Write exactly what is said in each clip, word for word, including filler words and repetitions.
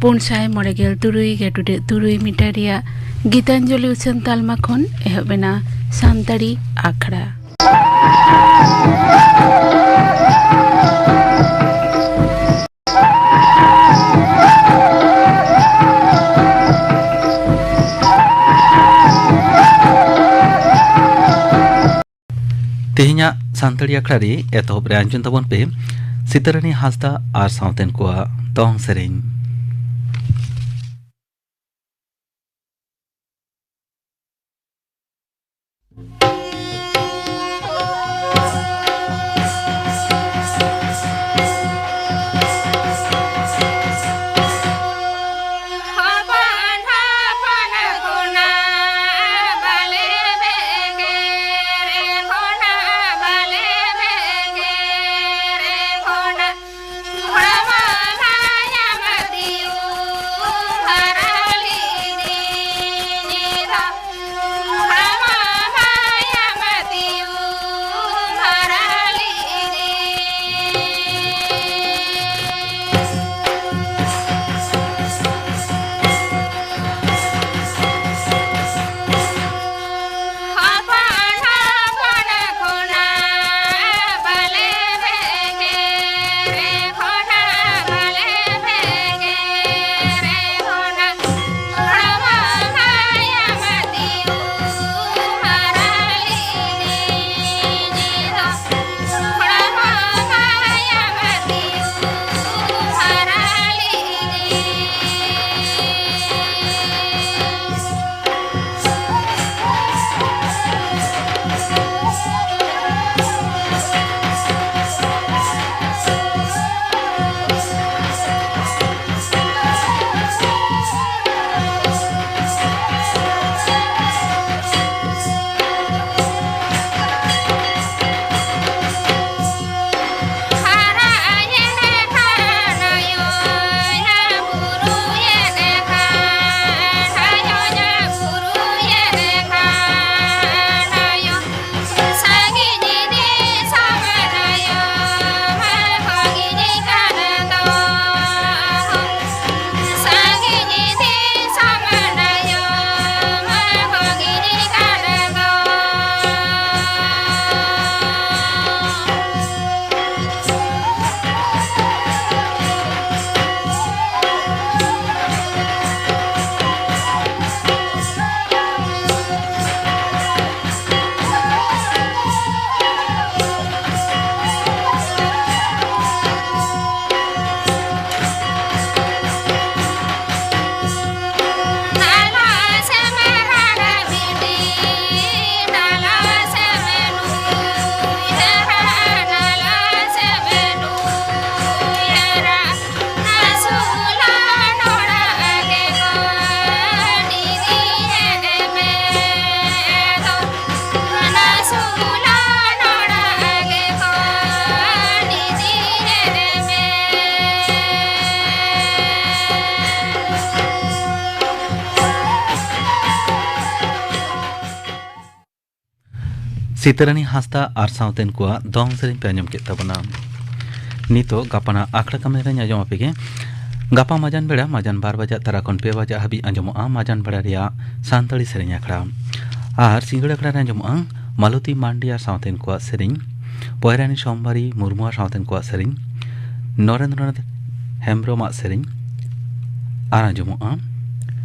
ᱯᱩᱱ ᱥᱟᱭ ᱢᱚᱬᱮ ᱜᱮᱞ ᱛᱩᱨᱩᱭ ᱜᱮᱴᱩᱰᱮ ᱛᱩᱨᱩᱭ ᱢᱤᱴᱟᱨ ᱨᱮᱭᱟᱜ ᱜᱤᱛᱟᱧᱡᱚᱞᱤ ᱩᱪᱷᱟᱹᱱ ᱛᱟᱞᱢᱟ ᱠᱷᱚᱱ ᱮᱦᱚᱵ ᱮᱱᱟ ᱥᱟᱱᱛᱟᱲᱤ ᱟᱠᱷᱲᱟ᱾ ᱛᱮᱦᱮᱧᱟᱜ ᱥᱟᱱᱛᱟᱲᱤ ᱟᱠᱷᱲᱟ ᱨᱮ ᱮᱛᱚᱦᱚᱵ ᱨᱮ ᱟᱸᱡᱚᱢ ᱛᱟᱵᱚᱱ ᱯᱮ ᱥᱤᱛᱟᱹᱨᱟᱹᱱᱤ ᱦᱟᱸᱥᱫᱟ ᱟᱨ ᱥᱟᱶᱛᱮᱱ ᱠᱚᱣᱟᱜ ᱫᱚᱝ ᱥᱮᱨᱮᱧ᱾ ᱥᱤᱛᱟᱹᱨᱟᱹᱱᱤ ᱦᱟᱸᱥᱫᱟ ᱟᱨ ᱥᱟᱶᱛᱮᱱ ᱠᱚᱣᱟᱜ ᱫᱚᱝ ᱥᱮᱨᱮᱧ ᱯᱮ ᱟᱸᱡᱚᱢ ᱠᱮᱫ ᱛᱟᱵᱚᱱᱟ᱾ ᱱᱤᱛᱚᱜ ᱜᱟᱯᱟᱱᱟᱜ ᱟᱠᱷᱲᱟ ᱠᱟᱹᱢᱤ ᱨᱮᱧ ᱟᱸᱡᱚᱢ ᱟᱯᱮ ᱜᱮ᱾ ᱜᱟᱯᱟ ᱢᱟᱡᱟᱱ ᱵᱮᱲᱟ ᱢᱟᱡᱟᱱ ᱵᱟᱨ ᱵᱟᱡᱟᱜ ᱛᱟᱨᱟ ᱠᱷᱚᱱ ᱯᱮ ᱵᱟᱡᱟᱜ ᱦᱟᱹᱵᱤᱡ ᱟᱸᱡᱚᱢᱚᱜᱼᱟ ᱢᱟᱡᱟᱱ ᱵᱮᱲᱟ ᱨᱮᱭᱟᱜ ᱥᱟᱱᱛᱟᱲᱤ ᱥᱮᱨᱮᱧ ᱟᱠᱷᱲᱟ᱾ ᱟᱨ ᱥᱤᱸᱜᱟᱹᱲ ᱟᱠᱷᱲᱟ ᱨᱮ ᱟᱸᱡᱚᱢᱚᱜᱼᱟ ᱢᱟᱞᱚᱛᱤ ᱢᱟᱱᱰᱤ ᱟᱨ ᱥᱟᱶᱛᱮᱱ ᱠᱚᱣᱟᱜ ᱥᱮᱨᱮᱧ, ᱯᱚᱭᱨᱟᱱᱤ ᱥᱳᱢᱵᱟᱨᱤ ᱢᱩᱨᱢᱩ ᱟᱨ ᱥᱟᱶᱛᱮᱱ ᱠᱚᱣᱟᱜ ᱥᱮᱨᱮᱧ, ᱱᱚᱨᱮᱱᱫᱨᱚᱱᱟᱛᱷ ᱦᱮᱢᱵᱽᱨᱚᱢᱟᱜ ᱥᱮᱨᱮᱧ, ᱟᱨ ᱟᱸᱡᱚᱢᱚᱜᱼᱟ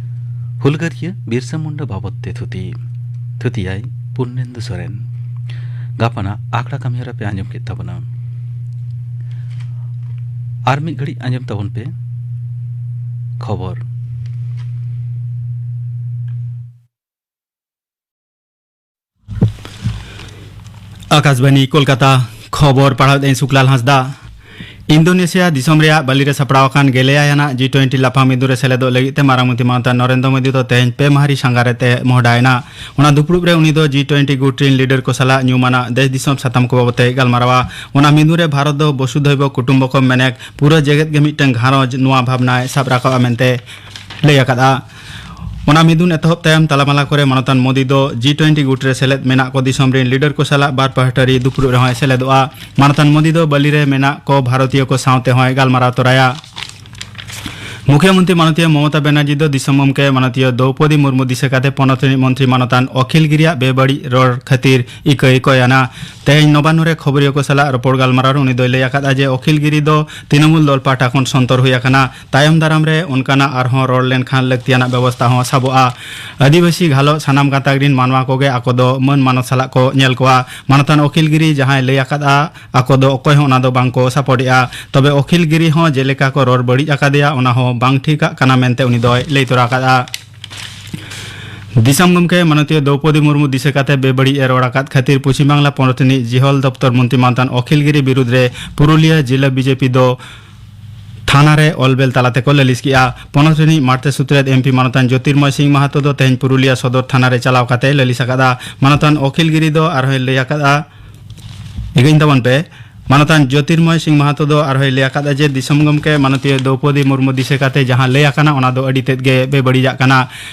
ᱦᱩᱞᱜᱟᱹᱨᱤᱭᱟᱹ ᱵᱤᱨᱥᱟ ᱢᱩᱱᱰᱟ ᱵᱟᱵᱚᱫ ᱛᱮ ᱛᱷᱩᱛᱤ᱾ ᱛᱷᱩᱛᱤᱭᱟᱭ ᱯᱩᱨᱱᱮᱱᱫᱩ ᱥᱚᱨᱮᱱ᱾ ᱜᱟᱯᱟᱱᱟᱜ ᱟᱠᱷᱲᱟ ᱠᱟᱹᱢᱤᱦᱚᱨᱟ ᱯᱮ ᱟᱸᱡᱚᱢ ᱠᱮᱫ ᱛᱟᱵᱚᱱᱟ᱾ ᱟᱨ ᱢᱤᱫ ᱜᱷᱟᱹᱲᱤᱡ ᱟᱸᱡᱚᱢ ᱛᱟᱵᱚᱱ ᱯᱮ ᱠᱷᱚᱵᱚᱨ᱾ ᱟᱠᱟᱥᱵᱟᱱᱤ ᱠᱳᱞᱠᱟᱛᱟ, ᱠᱷᱚᱵᱚᱨ ᱯᱟᱲᱦᱟᱣᱮᱫᱟᱹᱧ ᱥᱩᱠᱞᱟᱞ ᱦᱟᱸᱥᱫᱟ᱾ ᱤᱱᱫᱳᱱᱮᱥᱤᱭᱟ ᱫᱤᱥᱚᱢ ᱨᱮᱭᱟᱜ ᱵᱟᱞᱤ ᱨᱮ ᱥᱟᱯᱲᱟᱣ ᱟᱠᱟᱱ ᱜᱮᱞᱮᱭᱟᱭ ᱟᱱᱟᱜ ᱡᱤ ᱴᱩᱭᱮᱱᱴᱤ ᱞᱟᱯᱷᱟᱝ ᱢᱤᱫᱩᱱ ᱨᱮ ᱥᱮᱞᱮᱫᱚᱜ ᱞᱟᱹᱜᱤᱫ ᱛᱮ ᱢᱟᱨᱟᱝ ᱢᱚᱱᱛᱨᱤ ᱢᱟᱱᱚᱛᱟᱱ ᱱᱚᱨᱮᱱᱫᱨᱚ ᱢᱳᱫᱤ ᱫᱚ ᱛᱮᱦᱮᱧ ᱯᱮ ᱢᱟᱦᱟ ᱨᱤ ᱥᱟᱸᱜᱷᱟᱨ ᱨᱮ ᱛᱮ ᱢᱚᱦᱰᱟᱭᱮᱱᱟ᱾ ᱚᱱᱟ ᱫᱩᱯᱲᱩᱵ ᱨᱮ ᱩᱱᱤ ᱫᱚ ᱡᱤ ᱴᱩᱭᱮᱱᱴᱤ ᱜᱩᱴ ᱨᱤᱱ ᱞᱤᱰᱟᱨ ᱠᱚ ᱥᱟᱞᱟᱜ ᱧᱩᱢᱟᱱᱟᱜ ᱫᱮᱥ ᱫᱤᱥᱚᱢ ᱥᱟᱛᱟᱢ ᱠᱚ ᱵᱟᱵᱚᱛ ᱮ ᱜᱟᱞᱢᱟᱨᱟᱣᱟ᱾ ᱚᱱᱟ ᱢᱤᱫᱩᱱ ᱨᱮ ᱵᱷᱟᱨᱚᱛ ᱫᱚ ᱵᱚᱥᱩᱫᱷᱚᱭᱵᱚ ᱠᱩᱴᱩᱢᱵᱚᱠᱚᱢ ᱢᱮᱱᱮᱠ ᱯᱩᱨᱟᱹ ᱡᱮᱜᱮᱛ ᱜᱮ ᱢᱤᱫᱴᱟᱝ ᱜᱷᱟᱨᱚᱸᱡᱽ ᱱᱚᱣᱟ ᱵᱷᱟᱵᱽᱱᱟᱭ ᱥᱟᱵ ᱨᱟᱠᱟᱵᱼᱟ ᱢᱮᱱᱛᱮ ᱞᱟᱹᱭ ᱟᱠᱟᱫᱼᱟ᱾ ᱚᱱᱟ ᱢᱤᱫᱩᱱ ᱮᱛᱚᱦᱚᱵ ᱛᱟᱭᱚᱢ ᱛᱟᱞᱟᱢᱟᱞᱟ ᱠᱚᱨᱮ ᱢᱟᱱᱚᱛᱟᱱ ᱢᱳᱫᱤ ᱫᱚ ᱡᱤ ᱴᱩᱭᱮᱱᱴᱤ ᱜᱩᱴ ᱨᱮ ᱥᱮᱞᱮᱫ ᱢᱮᱱᱟᱜ ᱠᱚ ᱫᱤᱥᱚᱢ ᱨᱤᱱ ᱞᱤᱰᱟᱨ ᱠᱚ ᱥᱟᱞᱟᱜ ᱵᱟᱨ ᱯᱟᱦᱴᱟ ᱨᱤ ᱫᱩᱯᱲᱩᱵ ᱨᱮᱦᱚᱸᱭ ᱥᱮᱞᱮᱫᱚᱜᱼᱟ᱾ ᱢᱟᱱᱚᱛᱟᱱ ᱢᱳᱫᱤ ᱫᱚ ᱵᱟᱞᱤ ᱨᱮ ᱢᱮᱱᱟᱜ ᱠᱚ ᱵᱷᱟᱨᱚᱛᱤᱭᱚ ᱠᱚ ᱥᱟᱶᱛᱮ ᱦᱚᱸᱭ ᱜᱟᱞᱢᱟᱨᱟᱣ ᱛᱚᱨᱟᱭᱟ᱾ ᱢᱩᱠᱷᱭᱟᱹᱢᱚᱱᱛᱨᱤ ᱢᱟᱱᱚᱛᱤᱭᱟᱹ ᱢᱚᱢᱚᱛᱟ ᱵᱮᱱᱟᱨᱡᱤ ᱫᱚ ᱫᱤᱥᱚᱢ ᱜᱚᱢᱠᱮ ᱢᱟᱱᱚᱛᱤᱭᱟᱹ ᱫᱨᱚᱣᱯᱚᱫᱤ ᱢᱩᱨᱢᱩ ᱫᱤᱥᱟᱹ ᱠᱟᱛᱮ ᱯᱚᱱᱚᱛ ᱨᱤᱱᱤᱡ ᱢᱚᱱᱛᱨᱤ ᱢᱟᱱᱚᱛᱟᱱ ᱚᱠᱷᱤᱞ ᱜᱤᱨᱤᱭᱟᱜ ᱵᱮᱵᱟᱹᱲᱤᱡ ᱨᱚᱲ ᱠᱷᱟᱹᱛᱤᱨ ᱤᱠᱟᱹᱭ ᱠᱚᱭᱟᱱᱟ᱾ ᱛᱮᱦᱮᱧ ᱱᱚᱵᱟᱱᱱᱚ ᱨᱮ ᱠᱷᱚᱵᱚᱨᱤᱭᱟᱹ ᱠᱚ ᱥᱟᱞᱟᱜ ᱨᱚᱯᱚᱲ ᱜᱟᱞᱢᱟᱨᱟᱣ ᱨᱮ ᱩᱱᱤ ᱫᱚᱭ ᱞᱟᱹᱭ ᱟᱠᱟᱫᱼᱟ ᱡᱮ ᱚᱠᱷᱤᱞ ᱜᱤᱨᱤ ᱫᱚ ᱛᱤᱱᱟᱢᱩᱞ ᱫᱚᱞ ᱯᱟᱦᱴᱟ ᱠᱷᱚᱱ ᱥᱚᱱᱛᱚᱨ ᱦᱩᱭ ᱟᱠᱟᱱᱟ᱾ ᱛᱟᱭᱚᱢ ᱫᱟᱨᱟᱢ ᱨᱮ ᱚᱱᱠᱟᱱᱟᱜ ᱟᱨᱦᱚᱸ ᱨᱚᱲ ᱞᱮᱱᱠᱷᱟᱱ ᱞᱟᱹᱠᱛᱤᱭᱟᱱᱟᱜ ᱵᱮᱵᱚᱥᱛᱷᱟ ᱦᱚᱸ ᱥᱟᱵᱚᱜᱼᱟ᱾ ᱟᱹᱫᱤᱵᱟᱹᱥᱤ ᱜᱷᱟᱞᱚᱜ ᱥᱟᱱᱟᱢ ᱜᱟᱛᱟᱠ ᱨᱤᱱ ᱢᱟᱱᱣᱟ ᱠᱚᱜᱮ ᱟᱠᱚ ᱫᱚ ᱢᱟᱹᱱ ᱢᱟᱱᱚᱛ ᱥᱟᱞᱟᱜ ᱠᱚ ᱧᱮᱞ ᱠᱚᱣᱟ᱾ ᱢᱟᱱᱚᱛᱟᱱ ᱚᱠᱷᱤᱞ ᱜᱤᱨᱤ ᱡᱟᱦᱟᱸᱭ ᱞᱟᱹᱭ ᱟᱠᱟᱫᱼᱟ, ᱟᱠᱚ ᱫᱚ ᱚᱠᱚᱭ ᱦᱚᱸ ᱚᱱᱟ ᱫᱚ ᱵᱟᱝ ᱠᱚ ᱥᱟᱯᱚᱴᱮᱜᱼᱟ᱾ ᱛᱚᱵᱮ ᱚᱠᱷᱤᱞ ᱜᱤᱨᱤ ᱦᱚᱸ ᱡᱮᱞᱮᱠᱟ ᱠᱚ ᱨᱚᱲ ᱵᱟᱹᱲᱤᱡ ᱟᱠᱟᱫᱮᱭᱟ, ᱚᱱᱟ ᱦᱚᱸ ᱵᱟᱝ ᱴᱷᱤᱠᱟᱜ ᱠᱟᱱᱟ ᱢᱮᱱᱛᱮ ᱩᱱᱤ ᱫᱚᱭ ᱞᱟᱹᱭ ᱛᱚᱨᱟ ᱟᱠᱟᱫᱼᱟ᱾ ᱫᱤᱥᱚᱢ ᱜᱚᱢᱠᱮ ᱢᱟᱱᱚᱛᱤᱭᱟᱹ ᱫᱨᱚᱣᱯᱚᱫᱤ ᱢᱩᱨᱢᱩ ᱫᱤᱥᱟᱹ ᱠᱟᱛᱮ ᱵᱮᱵᱟᱹᱲᱤᱡ ᱮ ᱨᱚᱲ ᱟᱠᱟᱫ ᱠᱷᱟᱹᱛᱤᱨ ᱯᱚᱪᱷᱤᱢ ᱵᱟᱝᱞᱟ ᱯᱚᱱᱚᱛ ᱨᱤᱱᱤᱡ ᱡᱤᱦᱚᱞ ᱫᱚᱯᱛᱚᱨ ᱢᱚᱱᱛᱨᱤ ᱢᱟᱱᱚᱛᱟᱱ ᱚᱠᱷᱤᱞ ᱜᱤᱨᱤ ᱵᱤᱨᱩᱫᱽ ᱨᱮ ᱯᱩᱨᱩᱞᱤᱭᱟᱹ ᱡᱤᱞᱟᱹ ᱵᱤᱡᱮᱯᱤ ᱫᱚ ᱛᱷᱟᱱᱟ ᱨᱮ ᱚᱞᱵᱮᱞ ᱛᱟᱞᱟ ᱛᱮᱠᱚ ᱞᱟᱹᱞᱤᱥ ᱠᱮᱫᱼᱟ᱾ ᱯᱚᱱᱚᱛ ᱨᱤᱱᱤᱡ ᱢᱟᱲᱛᱮ ᱥᱩᱛᱨᱮᱛ ᱮᱢᱯᱤ ᱢᱟᱱᱚᱛᱟᱱ ᱡᱳᱛᱤᱨᱢᱚᱭ ᱥᱤᱝ ᱢᱟᱦᱟᱛᱚ ᱫᱚ ᱛᱮᱦᱮᱧ ᱯᱩᱨᱩᱞᱤᱭᱟᱹ ᱥᱚᱫᱚᱨ ᱛᱷᱟᱱᱟ ᱨᱮ ᱪᱟᱞᱟᱣ ᱠᱟᱛᱮ ᱞᱟᱹᱞᱤᱥ ᱟᱠᱟᱫᱼᱟ᱾ ᱢᱟᱱᱚᱛᱟᱱ ᱚᱠᱷᱤᱞ ᱜᱤᱨᱤ ᱫᱚ ᱟᱨᱦᱚᱸᱭ ᱞᱟᱹᱭ ᱟᱠᱟᱫᱼᱟ, ᱮᱜᱟᱹᱧ ᱛᱟᱵᱚᱱ ᱯᱮ᱾ ᱢᱟᱱᱚᱛᱟᱱ ᱡᱳᱛᱤᱨᱢᱚᱭ ᱥᱤᱝ ᱢᱟᱦᱟᱛᱚ ᱫᱚ ᱟᱨᱦᱚᱸᱭ ᱞᱟᱹᱭ ᱟᱠᱟᱫᱼᱟ ᱡᱮ ᱫᱤᱥᱚᱢ ᱜᱚᱢᱠᱮ ᱢᱟᱱᱚᱛᱤᱭᱟᱹ ᱫᱨᱚᱣᱯᱚᱫᱤ ᱢᱩᱨᱢᱩ ᱫᱤᱥᱟᱹ ᱠᱟᱛᱮ ᱡᱟᱦᱟᱸ ᱞᱟᱹᱭ ᱟᱠᱟᱱᱟ, ᱚᱱᱟ ᱫᱚ ᱟᱹᱰᱤ ᱛᱮᱫ ᱜᱮ ᱵᱮᱵᱟᱹᱲᱤᱡᱟᱜ ᱠᱟᱱᱟ᱾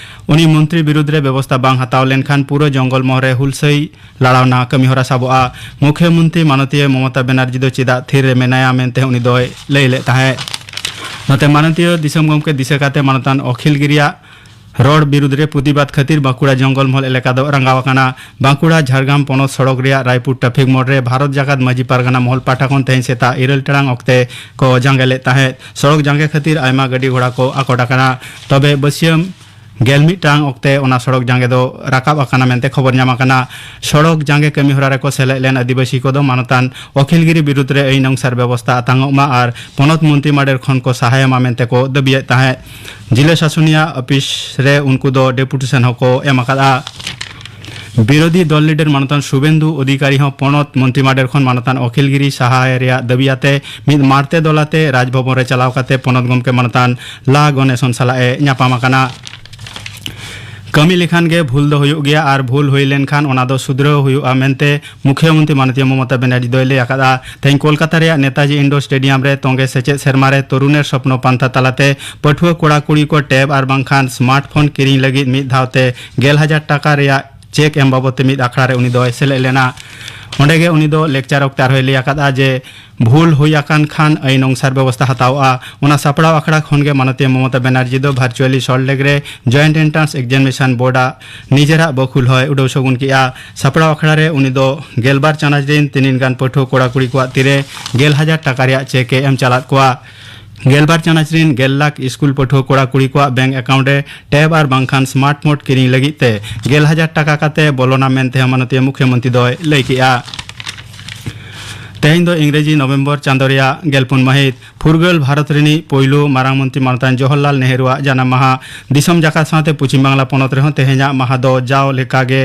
ᱩᱱᱤ ᱢᱚᱱᱛᱨᱤ ᱵᱤᱨᱩᱫᱽ ᱨᱮ ᱵᱮᱵᱚᱥᱛᱟ ᱵᱟᱝ ᱦᱟᱛᱟᱣ ᱞᱮᱱᱠᱷᱟᱱ ᱯᱩᱨᱟᱹ ᱡᱚᱝᱜᱚᱞ ᱢᱚᱦᱚᱞ ᱨᱮ ᱦᱩᱞᱥᱟᱹᱭ ᱞᱟᱲᱟᱣᱱᱟ ᱠᱟᱹᱢᱤᱦᱚᱨᱟ ᱥᱟᱵᱚᱜᱼᱟ᱾ ᱢᱩᱠᱷᱭᱚᱢᱚᱱᱛᱨᱤ ᱢᱟᱱᱚᱛᱤᱭᱟᱹ ᱢᱚᱢᱚᱛᱟ ᱵᱮᱱᱟᱨᱡᱤ ᱫᱚ ᱪᱮᱫᱟᱜ ᱛᱷᱤᱨ ᱨᱮ ᱢᱮᱱᱟᱭᱟ ᱢᱮᱱᱛᱮ ᱩᱱᱤ ᱫᱚᱭ ᱞᱟᱹᱭ ᱞᱮᱫ ᱛᱟᱦᱮᱸᱫ᱾ ᱱᱚᱛᱮ ᱢᱟᱱᱚᱛᱤᱭᱟᱹ ᱫᱤᱥᱚᱢ ᱜᱚᱢᱠᱮ ᱫᱤᱥᱟᱹ ᱠᱟᱛᱮ ᱢᱟᱱᱚᱛᱟᱱ ᱚᱠᱷᱤᱞ ᱜᱤᱨᱤᱭᱟᱜ ᱨᱚᱲ ᱵᱤᱨᱩᱫᱽ ᱨᱮ ᱯᱨᱚᱛᱤᱵᱟᱫ ᱠᱷᱟᱹᱛᱤᱨ ᱵᱟᱸᱠᱩᱲᱟ ᱡᱚᱝᱜᱚᱞ ᱢᱚᱦᱚᱞ ᱮᱞᱟᱠᱟ ᱫᱚ ᱨᱟᱸᱜᱟᱣ ᱟᱠᱟᱱᱟ᱾ ᱵᱟᱸᱠᱩᱲᱟ ᱡᱷᱟᱲᱜᱨᱟᱢ ᱯᱚᱱᱚᱛ ᱥᱚᱲᱚᱠ ᱨᱮᱭᱟᱜ ᱨᱟᱭᱯᱩᱨ ᱴᱨᱟᱯᱷᱤᱠ ᱢᱳᱲ ᱨᱮ ᱵᱷᱟᱨᱚᱛ ᱡᱟᱠᱟᱛ ᱢᱟᱹᱡᱷᱤ ᱯᱟᱨᱜᱟᱱᱟ ᱢᱚᱦᱚᱞ ᱯᱟᱦᱴᱟ ᱠᱷᱚᱱ ᱛᱮᱦᱮᱧ ᱥᱮᱛᱟᱜ ᱤᱨᱟᱹᱞ ᱴᱟᱲᱟᱝ ᱚᱠᱛᱮ ᱠᱚ ᱡᱟᱸᱜᱮ ᱞᱮᱫ ᱛᱟᱦᱮᱸᱫ᱾ ᱥᱚᱲᱚᱠ ᱡᱟᱸᱜᱮ ᱠᱷᱟᱹᱛᱤᱨ ᱟᱭᱢᱟ ᱜᱟᱹᱰᱤ ᱜᱷᱚᱲᱟ ᱠᱚ ᱟᱠᱚᱴ ᱟᱠᱟᱱᱟ᱾ ᱛᱚᱵᱮ ᱵᱟᱹᱥᱭᱟᱹᱢ ᱜᱮᱞ ᱢᱤᱫ ᱴᱟᱲᱟᱝ ᱚᱠᱛᱮ ᱚᱱᱟ ᱥᱚᱲᱚᱠ ᱡᱟᱸᱜᱮ ᱫᱚ ᱨᱟᱠᱟᱵ ᱟᱠᱟᱱᱟ ᱢᱮᱱᱛᱮ ᱠᱷᱚᱵᱚᱨ ᱧᱟᱢ ᱟᱠᱟᱱᱟ᱾ ᱥᱚᱲᱚᱠ ᱡᱟᱸᱜᱮ ᱠᱟᱹᱢᱤ ᱦᱚᱨᱟ ᱨᱮᱠᱚ ᱥᱮᱞᱮᱫ ᱞᱮᱱ ᱟᱹᱫᱤᱵᱟᱹᱥᱤ ᱠᱚᱫᱚ ᱢᱟᱱᱚᱛᱟᱱ ᱚᱠᱷᱤᱞ ᱜᱤᱨᱤ ᱵᱤᱨᱩᱫᱽ ᱨᱮ ᱟᱹᱭᱤᱱ ᱚᱝᱥᱟᱨ ᱵᱮᱵᱚᱥᱛᱟ ᱟᱛᱟᱝᱚᱜ ᱢᱟ ᱟᱨ ᱯᱚᱱᱚᱛ ᱢᱚᱱᱛᱨᱤ ᱢᱟᱰᱮᱨ ᱠᱷᱚᱱ ᱠᱚ ᱥᱟᱦᱟᱭᱮ ᱢᱟ ᱢᱮᱱᱛᱮ ᱠᱚ ᱫᱟᱹᱵᱤᱭᱮᱫ ᱛᱟᱦᱮᱸᱫ᱾ ᱡᱤᱞᱟᱹ ᱥᱟᱥᱚᱱᱤᱭᱟᱹ ᱟᱹᱯᱤᱥ ᱨᱮ ᱩᱱᱠᱩ ᱫᱚ ᱰᱮᱯᱩᱴᱮᱥᱚᱱ ᱦᱚᱸᱠᱚ ᱮᱢ ᱟᱠᱟᱫᱼᱟ᱾ ᱵᱤᱨᱳᱫᱷᱤ ᱫᱚᱞ ᱞᱤᱰᱟᱨ ᱢᱟᱱᱚᱛᱟᱱ ᱥᱩᱵᱮᱱᱫᱩ ᱚᱫᱷᱤᱠᱟᱨᱤ ᱦᱚᱸ ᱯᱚᱱᱚᱛ ᱢᱚᱱᱛᱨᱤ ᱢᱟᱰᱮᱨ ᱠᱷᱚᱱ ᱢᱟᱱᱚᱛᱟᱱ ᱚᱠᱷᱤᱞ ᱜᱤᱨᱤ ᱥᱟᱦᱟᱭ ᱨᱮᱭᱟᱜ ᱫᱟᱹᱵᱤ ᱟᱛᱮ ᱢᱤᱫ ᱢᱟᱲᱛᱮ ᱫᱚᱞ ᱟᱛᱮ ᱨᱟᱡᱽᱵᱷᱚᱵᱚᱱ ᱨᱮ ᱪᱟᱞᱟᱣ ᱠᱟᱛᱮ ᱯᱚᱱᱚᱛ ᱜᱚᱢᱠᱮ ᱢᱟᱱᱚᱛᱟᱱ ᱞᱟ ᱜᱚᱱᱮᱥᱚᱱ ᱥᱟᱞᱟᱜ ᱮ ᱧᱟᱯᱟᱢ ᱟᱠᱟᱱᱟ᱾ ᱠᱟᱹᱢᱤ ᱞᱮᱠᱷᱟᱱ ᱜᱮ ᱵᱷᱩᱞ ᱫᱚ ᱦᱩᱭᱩᱜ ᱜᱮᱭᱟ ᱟᱨ ᱵᱷᱩᱞ ᱦᱩᱭ ᱞᱮᱱᱠᱷᱟᱱ ᱚᱱᱟ ᱫᱚ ᱥᱩᱫᱷᱨᱟᱹᱣ ᱦᱩᱭᱩᱜᱼᱟ ᱢᱮᱱᱛᱮ ᱢᱩᱠᱷᱭᱚᱢᱚᱱᱛᱨᱤ ᱢᱟᱱᱚᱛᱤᱭᱟᱹ ᱢᱚᱢᱚᱛᱟ ᱵᱮᱱᱟᱨᱡᱤ ᱫᱚᱭ ᱞᱟᱹᱭ ᱟᱠᱟᱫᱼᱟ᱾ ᱛᱮᱦᱮᱧ ᱠᱳᱞᱠᱟᱛᱟ ᱨᱮᱭᱟᱜ ᱱᱮᱛᱟᱡᱤ ᱤᱱᱰᱳᱨ ᱥᱴᱮᱰᱤᱭᱟᱢ ᱨᱮ ᱛᱚᱸᱜᱮ ᱥᱮᱪᱮᱫ ᱥᱮᱨᱢᱟ ᱨᱮ ᱛᱚᱨᱩᱱᱮᱨ ᱥᱚᱯᱱᱚ ᱯᱟᱱᱛᱷᱟ ᱛᱟᱞᱟᱛᱮ ᱯᱟᱹᱴᱷᱩᱣᱟᱹ ᱠᱚᱲᱟ ᱠᱩᱲᱤ ᱠᱚ ᱴᱮᱵ ᱟᱨ ᱵᱟᱝᱠᱷᱟᱱ ᱥᱢᱟᱨᱴ ᱯᱷᱳᱱ ᱠᱤᱨᱤᱧ ᱞᱟᱹᱜᱤᱫ ᱢᱤᱫ ᱫᱷᱟᱣ ᱛᱮ ᱜᱮᱞ ᱦᱟᱡᱟᱨ ᱴᱟᱠᱟ ᱨᱮᱭᱟᱜ ᱪᱮᱠ ᱮᱢ ᱵᱟᱵᱚᱫ ᱛᱮ ᱢᱤᱫ ᱟᱠᱷᱲᱟ ᱨᱮ ᱩᱱᱤ ᱫᱚᱭ ᱥᱮᱞᱮᱫ ᱞᱮᱱᱟ᱾ ᱚᱸᱰᱮ ᱜᱮ ᱩᱱᱤ ᱫᱚ ᱞᱮᱠᱪᱟᱨ ᱚᱠᱛᱮ ᱟᱨᱦᱚᱸᱭ ᱞᱟᱹᱭ ᱟᱠᱟᱫᱼᱟ ᱡᱮ ᱵᱷᱩᱞ ᱦᱩᱭ ᱟᱠᱟᱱ ᱠᱷᱟᱱ ᱟᱹᱭᱤᱱ ᱚᱝᱥᱟᱨ ᱵᱮᱵᱚᱥᱛᱟ ᱦᱟᱛᱟᱣᱜᱼᱟ᱾ ᱚᱱᱟ ᱥᱟᱯᱲᱟᱣ ᱟᱠᱷᱲᱟ ᱠᱷᱚᱱ ᱜᱮ ᱢᱟᱱᱚᱛᱤᱭᱟᱹ ᱢᱚᱢᱚᱛᱟ ᱵᱮᱱᱟᱨᱡᱤ ᱫᱚ ᱵᱷᱟᱨᱪᱩᱣᱟᱞᱤ ᱥᱚᱞᱴ ᱞᱮᱠ ᱨᱮ ᱡᱚᱭᱮᱱᱴ ᱮᱱᱴᱨᱟᱱᱥ ᱮᱠᱡᱟᱢᱤᱱᱮᱥᱚᱱ ᱵᱳᱨᱰ ᱟᱜ ᱱᱤᱡᱮᱨᱟᱜ ᱵᱟᱹᱠᱷᱩᱞ ᱦᱚᱸᱭ ᱩᱰᱟᱹᱣ ᱥᱟᱹᱜᱩᱱ ᱠᱮᱫᱼᱟ᱾ ᱥᱟᱯᱲᱟᱣ ᱟᱠᱷᱲᱟ ᱨᱮ ᱩᱱᱤ ᱫᱚ ᱜᱮᱞᱵᱟᱨ ᱪᱟᱱᱟᱪ ᱨᱮᱱ ᱛᱤᱱᱤᱱ ᱜᱟᱱ ᱯᱟᱹᱴᱷᱩᱣᱟᱹ ᱠᱚᱲᱟ ᱠᱩᱲᱤ ᱠᱚᱣᱟᱜ ᱛᱤᱨᱮ ᱜᱮᱞ ᱦᱟᱡᱟᱨ ᱴᱟᱠᱟ ᱨᱮᱭᱟᱜ ᱪᱮᱠ ᱮ ᱮᱢ ᱪᱟᱞᱟᱫ ᱠᱚᱣᱟ᱾ ᱜᱮᱞᱵᱟᱨ ᱪᱟᱱᱟᱪ ᱨᱮᱱ ᱜᱮᱞ ᱞᱟᱠᱷ ᱥᱠᱩᱞ ᱯᱟᱹᱴᱷᱩᱣᱟᱹ ᱠᱚᱲᱟ ᱠᱩᱲᱤ ᱠᱚᱣᱟᱜ ᱵᱮᱝᱠ ᱮᱠᱟᱣᱩᱱᱴ ᱨᱮ ᱴᱮᱵ ᱟᱨ ᱵᱟᱝᱠᱷᱟᱱ ᱥᱢᱟᱨᱴ ᱯᱷᱳᱱ ᱠᱤᱨᱤᱧ ᱞᱟᱹᱜᱤᱫ ᱛᱮ ᱜᱮᱞ ᱦᱟᱡᱟᱨ ᱴᱟᱠᱟ ᱠᱟᱛᱮ ᱵᱚᱞᱚᱱᱟ ᱢᱮᱱᱛᱮ ᱦᱚᱸ ᱢᱟᱱᱚᱛᱤᱭᱟᱹ ᱢᱩᱠᱷᱭᱚᱢᱚᱱᱛᱨᱤ ᱫᱚᱭ ᱞᱟᱹᱭ ᱠᱮᱫᱼᱟ᱾ ᱛᱮᱦᱮᱧ ᱫᱚ ᱤᱝᱨᱮᱡᱤ ᱱᱚᱵᱷᱮᱢᱵᱚᱨ ᱪᱟᱸᱫᱚ ᱨᱮᱭᱟᱜ ᱜᱮᱞᱯᱩᱱ ᱢᱟᱹᱦᱤᱛ᱾ ᱯᱷᱩᱨᱜᱟᱹᱞ ᱵᱷᱟᱨᱚᱛ ᱨᱤᱱᱤᱡ ᱯᱳᱭᱞᱳ ᱢᱟᱨᱟᱝ ᱢᱚᱱᱛᱨᱤ ᱢᱟᱱᱚᱛᱟᱱ ᱡᱚᱣᱦᱚᱨᱞᱟᱞ ᱱᱮᱦᱨᱩᱣᱟᱜ ᱡᱟᱱᱟᱢ ᱢᱟᱦᱟ᱾ ᱫᱤᱥᱚᱢ ᱡᱟᱠᱟᱛ ᱥᱟᱶᱛᱮ ᱯᱚᱪᱷᱤᱢ ᱵᱟᱝᱞᱟ ᱯᱚᱱᱚᱛ ᱨᱮᱦᱚᱸ ᱛᱮᱦᱮᱧᱟᱜ ᱢᱟᱦᱟ ᱫᱚ ᱡᱟᱣ ᱞᱮᱠᱟᱜᱮ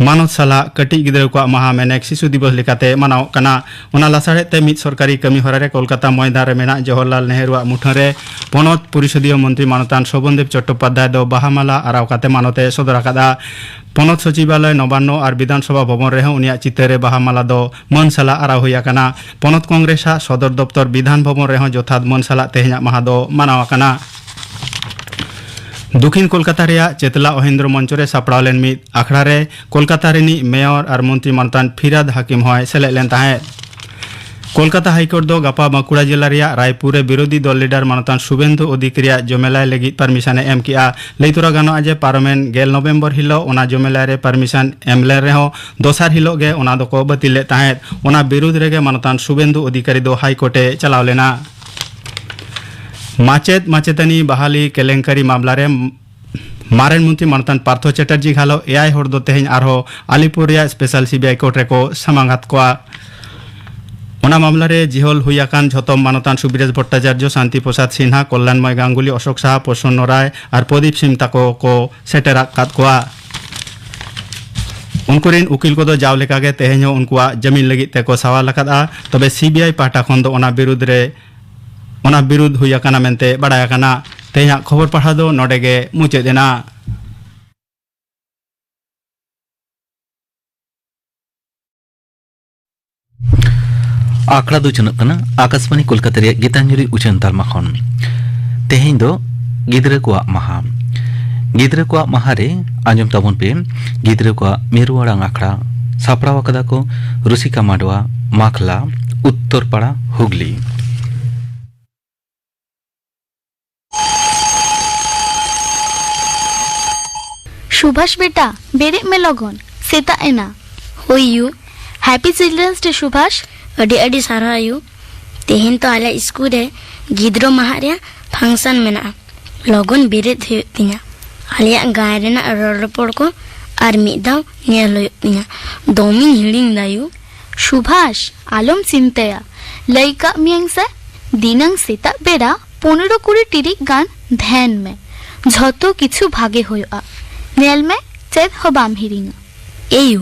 ᱢᱟᱱᱚᱛ ᱥᱟᱞᱟᱜ ᱠᱟᱹᱴᱤᱡ ᱜᱤᱫᱽᱨᱟᱹ ᱠᱚᱣᱟᱜ ᱢᱟᱦᱟ ᱢᱮᱱᱮᱠ ᱥᱤᱥᱩ ᱫᱤᱵᱚᱥ ᱞᱮᱠᱟᱛᱮ ᱢᱟᱱᱟᱣᱚᱜ ᱠᱟᱱᱟ᱾ ᱚᱱᱟ ᱞᱟᱥᱟᱲᱦᱮᱫ ᱛᱮ ᱢᱤᱫ ᱥᱚᱨᱠᱟᱨᱤ ᱠᱟᱹᱢᱤ ᱦᱚᱨᱟ ᱨᱮ ᱠᱳᱞᱠᱟᱛᱟ ᱢᱚᱭᱫᱟᱱ ᱨᱮ ᱢᱮᱱᱟᱜ ᱡᱚᱣᱦᱚᱨᱞᱟᱞ ᱱᱮᱦᱨᱩᱣᱟᱜ ᱢᱩᱴᱷᱟᱹᱱ ᱨᱮ ᱯᱚᱱᱚᱛ ᱯᱚᱨᱤᱥᱚᱫᱤᱭᱚ ᱢᱚᱱᱛᱨᱤ ᱢᱟᱱᱚᱛᱟᱱ ᱥᱳᱵᱷᱚᱱᱫᱮᱵ ᱪᱚᱴᱴᱳᱯᱟᱫᱽᱫᱷᱟᱭ ᱫᱚ ᱵᱟᱦᱟ ᱢᱟᱞᱟ ᱟᱨᱟᱣ ᱠᱟᱛᱮ ᱢᱟᱱᱚᱛ ᱮ ᱥᱚᱫᱚᱨ ᱟᱠᱟᱫᱼᱟ᱾ ᱯᱚᱱᱚᱛ ᱥᱚᱪᱤᱵᱟᱞᱚᱭ ᱱᱚᱵᱟᱱᱱᱚ ᱟᱨ ᱵᱤᱫᱷᱟᱱ ᱥᱚᱵᱷᱟ ᱵᱷᱚᱵᱚᱱ ᱨᱮᱦᱚᱸ ᱩᱱᱤᱭᱟᱜ ᱪᱤᱛᱟᱹᱨ ᱨᱮ ᱵᱟᱦᱟ ᱢᱟᱞᱟ ᱫᱚ ᱢᱟᱹᱱ ᱥᱟᱞᱟᱜ ᱟᱨᱟᱣ ᱦᱩᱭ ᱟᱠᱟᱱᱟ᱾ ᱯᱚᱱᱚᱛ ᱠᱚᱝᱜᱨᱮᱥ ᱟᱜ ᱥᱚᱫᱚᱨ ᱫᱚᱯᱛᱚᱨ ᱵᱤᱫᱷᱟᱱ ᱵᱷᱚᱵᱚᱱ ᱨᱮᱦᱚᱸ ᱡᱚᱛᱷᱟᱛ ᱢᱟᱹᱱ ᱥᱟᱞᱟᱜ ᱛᱮᱦᱮᱧᱟᱜ ᱢᱟᱦᱟ ᱫᱚ ᱢᱟᱱᱟᱣ ᱟᱠᱟᱱᱟ᱾ ᱫᱚᱠᱷᱤᱱ ᱠᱳᱞᱠᱟᱛᱟ ᱨᱮᱭᱟᱜ ᱪᱮᱛᱞᱟ ᱚᱦᱤᱱᱫᱨᱚ ᱢᱚᱧᱪᱚ ᱨᱮ ᱥᱟᱯᱲᱟᱣ ᱞᱮᱱ ᱢᱤᱫ ᱟᱠᱷᱲᱟ ᱨᱮ ᱠᱳᱞᱠᱟᱛᱟ ᱨᱤᱱᱤᱡ ᱢᱮᱭᱚᱨ ᱟᱨ ᱢᱚᱱᱛᱨᱤ ᱢᱟᱱᱚᱛᱟᱱ ᱯᱷᱤᱨᱟᱫ ᱦᱟᱠᱤᱢ ᱦᱚᱸᱭ ᱥᱮᱞᱮᱫ ᱞᱮᱱ ᱛᱟᱦᱮᱸᱫ᱾ ᱠᱳᱞᱠᱟᱛᱟ ᱦᱟᱭᱠᱳᱨᱴ ᱫᱚ ᱜᱟᱯᱟ ᱵᱟᱸᱠᱩᱲᱟ ᱡᱮᱞᱟ ᱨᱮᱭᱟᱜ ᱨᱟᱭᱯᱩᱨ ᱨᱮ ᱵᱤᱨᱳᱫᱷᱤ ᱫᱚᱞ ᱞᱤᱰᱟᱨ ᱢᱟᱱᱚᱛᱟᱱ ᱥᱩᱵᱮᱱᱫᱩ ᱚᱫᱷᱤᱠᱟᱨᱤᱭᱟᱜ ᱡᱚᱢᱮᱞᱟᱭ ᱞᱟᱹᱜᱤᱫ ᱯᱟᱨᱢᱤᱥᱚᱱ ᱮ ᱮᱢ ᱠᱮᱜᱼᱟ᱾ ᱞᱟᱹᱭ ᱛᱚᱨᱟ ᱜᱟᱱᱚᱜᱼᱟ ᱡᱮ ᱯᱟᱨᱚᱢᱮᱱ ᱜᱮᱞ ᱱᱚᱵᱷᱮᱢᱵᱚᱨ ᱦᱤᱞᱳᱜ ᱚᱱᱟ ᱡᱚᱢᱮᱞᱟᱭ ᱨᱮ ᱯᱟᱨᱢᱤᱥᱚᱱ ᱮᱢ ᱞᱮᱱ ᱨᱮᱦᱚᱸ ᱫᱚᱥᱟᱨ ᱦᱤᱞᱳᱜ ᱜᱮ ᱚᱱᱟ ᱫᱚᱠᱚ ᱵᱟᱹᱛᱤᱞ ᱞᱮᱫ ᱛᱟᱦᱮᱸᱫ᱾ ᱚᱱᱟ ᱵᱤᱨᱩᱫᱷ ᱨᱮᱜᱮ ᱢᱟᱱᱚᱛᱟᱱ ᱥᱩᱵᱮᱱᱫᱩ ᱚᱫᱷᱤᱠᱟᱨᱤ ᱫᱚ ᱦᱟᱭᱠᱳᱨᱴ ᱮ ᱪᱟᱞᱟᱣ ᱞᱮᱱᱟ᱾ ᱢᱟᱪᱮᱫ ᱢᱟᱪᱮᱛᱟᱹᱱᱤ ᱵᱟᱦᱟᱞᱤ ᱠᱮᱞᱮᱝᱠᱟᱨᱤ ᱢᱟᱢᱞᱟ ᱨᱮ ᱢᱟᱨᱮᱱ ᱢᱚᱱᱛᱨᱤ ᱢᱟᱱᱚᱛᱟᱱ ᱯᱟᱨᱛᱷᱚ ᱪᱮᱴᱟᱨᱡᱤ ᱜᱷᱟᱞᱚ ᱮᱭᱟᱭ ᱦᱚᱲ ᱫᱚ ᱛᱮᱦᱮᱧ ᱟᱨᱦᱚᱸ ᱟᱞᱤᱯᱩᱨ ᱨᱮᱭᱟᱜ ᱥᱯᱮᱥᱟᱞ ᱥᱤᱵᱤᱟᱭ ᱠᱳᱨᱴ ᱨᱮᱠᱚ ᱥᱟᱢᱟᱝ ᱟᱠᱟᱫ ᱠᱚᱣᱟ᱾ ᱚᱱᱟ ᱢᱟᱢᱞᱟ ᱨᱮ ᱡᱤᱦᱚᱞ ᱦᱩᱭ ᱟᱠᱟᱱ ᱡᱷᱚᱛᱚᱢ ᱢᱟᱱᱚᱛᱟᱱ ᱥᱩᱵᱤᱨᱟᱡᱽ ᱵᱷᱚᱴᱴᱟᱪᱟᱨᱡᱚ, ᱥᱟᱱᱛᱤ ᱯᱨᱚᱥᱟᱫᱽ ᱥᱤᱱᱦᱟ, ᱠᱚᱞᱞᱟᱱᱢᱚᱭ ᱜᱟᱝᱜᱩᱞᱤ, ᱚᱥᱳᱠ ᱥᱟᱦᱟ, ᱯᱨᱚᱥᱚᱱᱱᱚ ᱨᱟᱭ ᱟᱨ ᱯᱨᱚᱫᱤᱯ ᱥᱤᱝ ᱛᱟᱠᱚ ᱠᱚ ᱥᱮᱴᱮᱨ ᱟᱠᱟᱫ ᱠᱚᱣᱟ᱾ ᱩᱱᱠᱩ ᱨᱤᱱ ᱩᱠᱤᱞ ᱠᱚᱫᱚ ᱡᱟᱣ ᱞᱮᱠᱟᱜᱮ ᱛᱮᱦᱮᱧ ᱦᱚᱸ ᱩᱱᱠᱩᱣᱟᱜ ᱡᱟᱹᱢᱤᱱ ᱞᱟᱹᱜᱤᱫ ᱛᱮᱠᱚ ᱥᱟᱣᱟᱞ ᱟᱠᱟᱫᱼᱟ᱾ ᱛᱚᱵᱮ ᱥᱤᱵᱤᱟᱭ ᱯᱟᱦᱴᱟ ᱠᱷᱚᱱ ᱫᱚ ᱚᱱᱟ ᱵᱤᱨᱩᱫᱽ ᱨᱮ, ᱚᱱᱟ ᱵᱤᱨᱩᱫᱽ ᱦᱩᱭ ᱟᱠᱟᱱᱟ ᱢᱮᱱᱛᱮ ᱵᱟᱲᱟᱭ ᱟᱠᱟᱱᱟ᱾ ᱛᱮᱦᱮᱧᱟᱜ ᱠᱷᱚᱵᱚᱨ ᱯᱟᱲᱦᱟᱣ ᱫᱚ ᱱᱚᱰᱮ ᱜᱮ ᱢᱩᱪᱟᱹᱫ ᱮᱱᱟ᱾ ᱟᱠᱷᱲᱟ ᱫᱚ ᱪᱟᱞᱟᱜ ᱠᱟᱱᱟ ᱟᱠᱟᱥᱵᱟᱱᱤ ᱠᱳᱞᱠᱟᱛᱟ ᱨᱮᱭᱟᱜ ᱜᱤᱛᱟᱧᱡᱚᱞᱤ ᱩᱪᱷᱟᱹᱱ ᱛᱟᱞᱢᱟ ᱠᱷᱚᱱ᱾ ᱛᱮᱦᱮᱧ ᱫᱚ ᱜᱤᱫᱽᱨᱟᱹ ᱠᱚᱣᱟᱜ ᱢᱟᱦᱟ᱾ ᱜᱤᱫᱽᱨᱟᱹ ᱠᱚᱣᱟᱜ ᱢᱟᱦᱟ ᱨᱮ ᱟᱸᱡᱚᱢ ᱛᱟᱵᱚᱱ ᱯᱮ ᱜᱤᱫᱽᱨᱟᱹ ᱠᱚᱣᱟᱜ ᱢᱤᱨᱩ ᱟᱲᱟᱝ ᱟᱠᱷᱲᱟ᱾ ᱥᱟᱯᱲᱟᱣ ᱟᱠᱟᱫᱟ ᱠᱚ ᱨᱩᱥᱤᱠᱟ ᱢᱟᱰᱣᱟ, ᱢᱟᱠᱷᱞᱟ, ᱩᱛᱛᱚᱨ ᱯᱟᱲᱟ, ᱦᱩᱜᱽᱞᱤ᱾ ᱥᱩᱵᱷᱟᱥ ᱵᱮᱴᱟ, ᱵᱮᱨᱮᱫ ᱢᱮ ᱞᱚᱜᱚᱱ, ᱥᱮᱛᱟᱜ ᱮᱱᱟ᱾ ᱦᱳᱭ ᱭᱩ, ᱦᱮᱯᱤ ᱪᱤᱞᱰᱨᱮᱱᱥ ᱰᱮ ᱥᱩᱵᱷᱟᱥ᱾ ᱟᱹᱰᱤ ᱟᱹᱰᱤ ᱥᱟᱨᱦᱟᱣ ᱭᱩ᱾ ᱛᱮᱦᱮᱧ ᱛᱚ ᱟᱞᱮ ᱥᱠᱩᱞ ᱨᱮ ᱜᱤᱫᱽᱨᱟᱹ ᱢᱟᱦᱟ ᱨᱮᱭᱟᱜ ᱯᱷᱟᱝᱥᱚᱱ ᱢᱮᱱᱟᱜᱼᱟ᱾ ᱞᱚᱜᱚᱱ ᱵᱮᱨᱮᱫ ᱦᱩᱭᱩᱜ ᱛᱤᱧᱟ᱾ ᱟᱞᱮᱭᱟᱜ ᱜᱟᱭᱟᱱ ᱨᱮᱱᱟᱜ ᱨᱚᱲ ᱨᱚᱯᱚᱲ ᱠᱚ ᱟᱨ ᱢᱤᱫ ᱫᱷᱟᱣ ᱧᱮᱞ ᱦᱩᱭᱩᱜ ᱛᱤᱧᱟ᱾ ᱫᱚᱢᱤᱧ ᱦᱤᱲᱤᱧ ᱫᱟ ᱭᱩ᱾ ᱥᱩᱵᱷᱟᱥ, ᱟᱞᱚᱢ ᱪᱤᱱᱛᱟᱹᱭᱟ, ᱞᱟᱹᱭ ᱠᱟᱜ ᱢᱤᱭᱟᱹᱧ ᱥᱮ᱾ ᱫᱤᱱᱟᱹᱝ ᱥᱮᱛᱟᱜ ᱵᱮᱲᱟ ᱯᱚᱱᱮᱨᱚ ᱠᱩᱲᱤ ᱴᱤᱲᱤᱡ ᱜᱟᱱ ᱫᱷᱮᱭᱟᱱ ᱢᱮ, ᱡᱷᱚᱛᱚ ᱠᱤᱪᱷᱩ ᱵᱷᱟᱜᱮ ᱦᱩᱭᱩᱜᱼᱟ᱾ ᱧᱮᱞ ᱢᱮ, ᱪᱮᱫ ᱦᱚᱸ ᱵᱟᱢ ᱦᱤᱲᱤᱧᱟ᱾ ᱮᱭᱩ,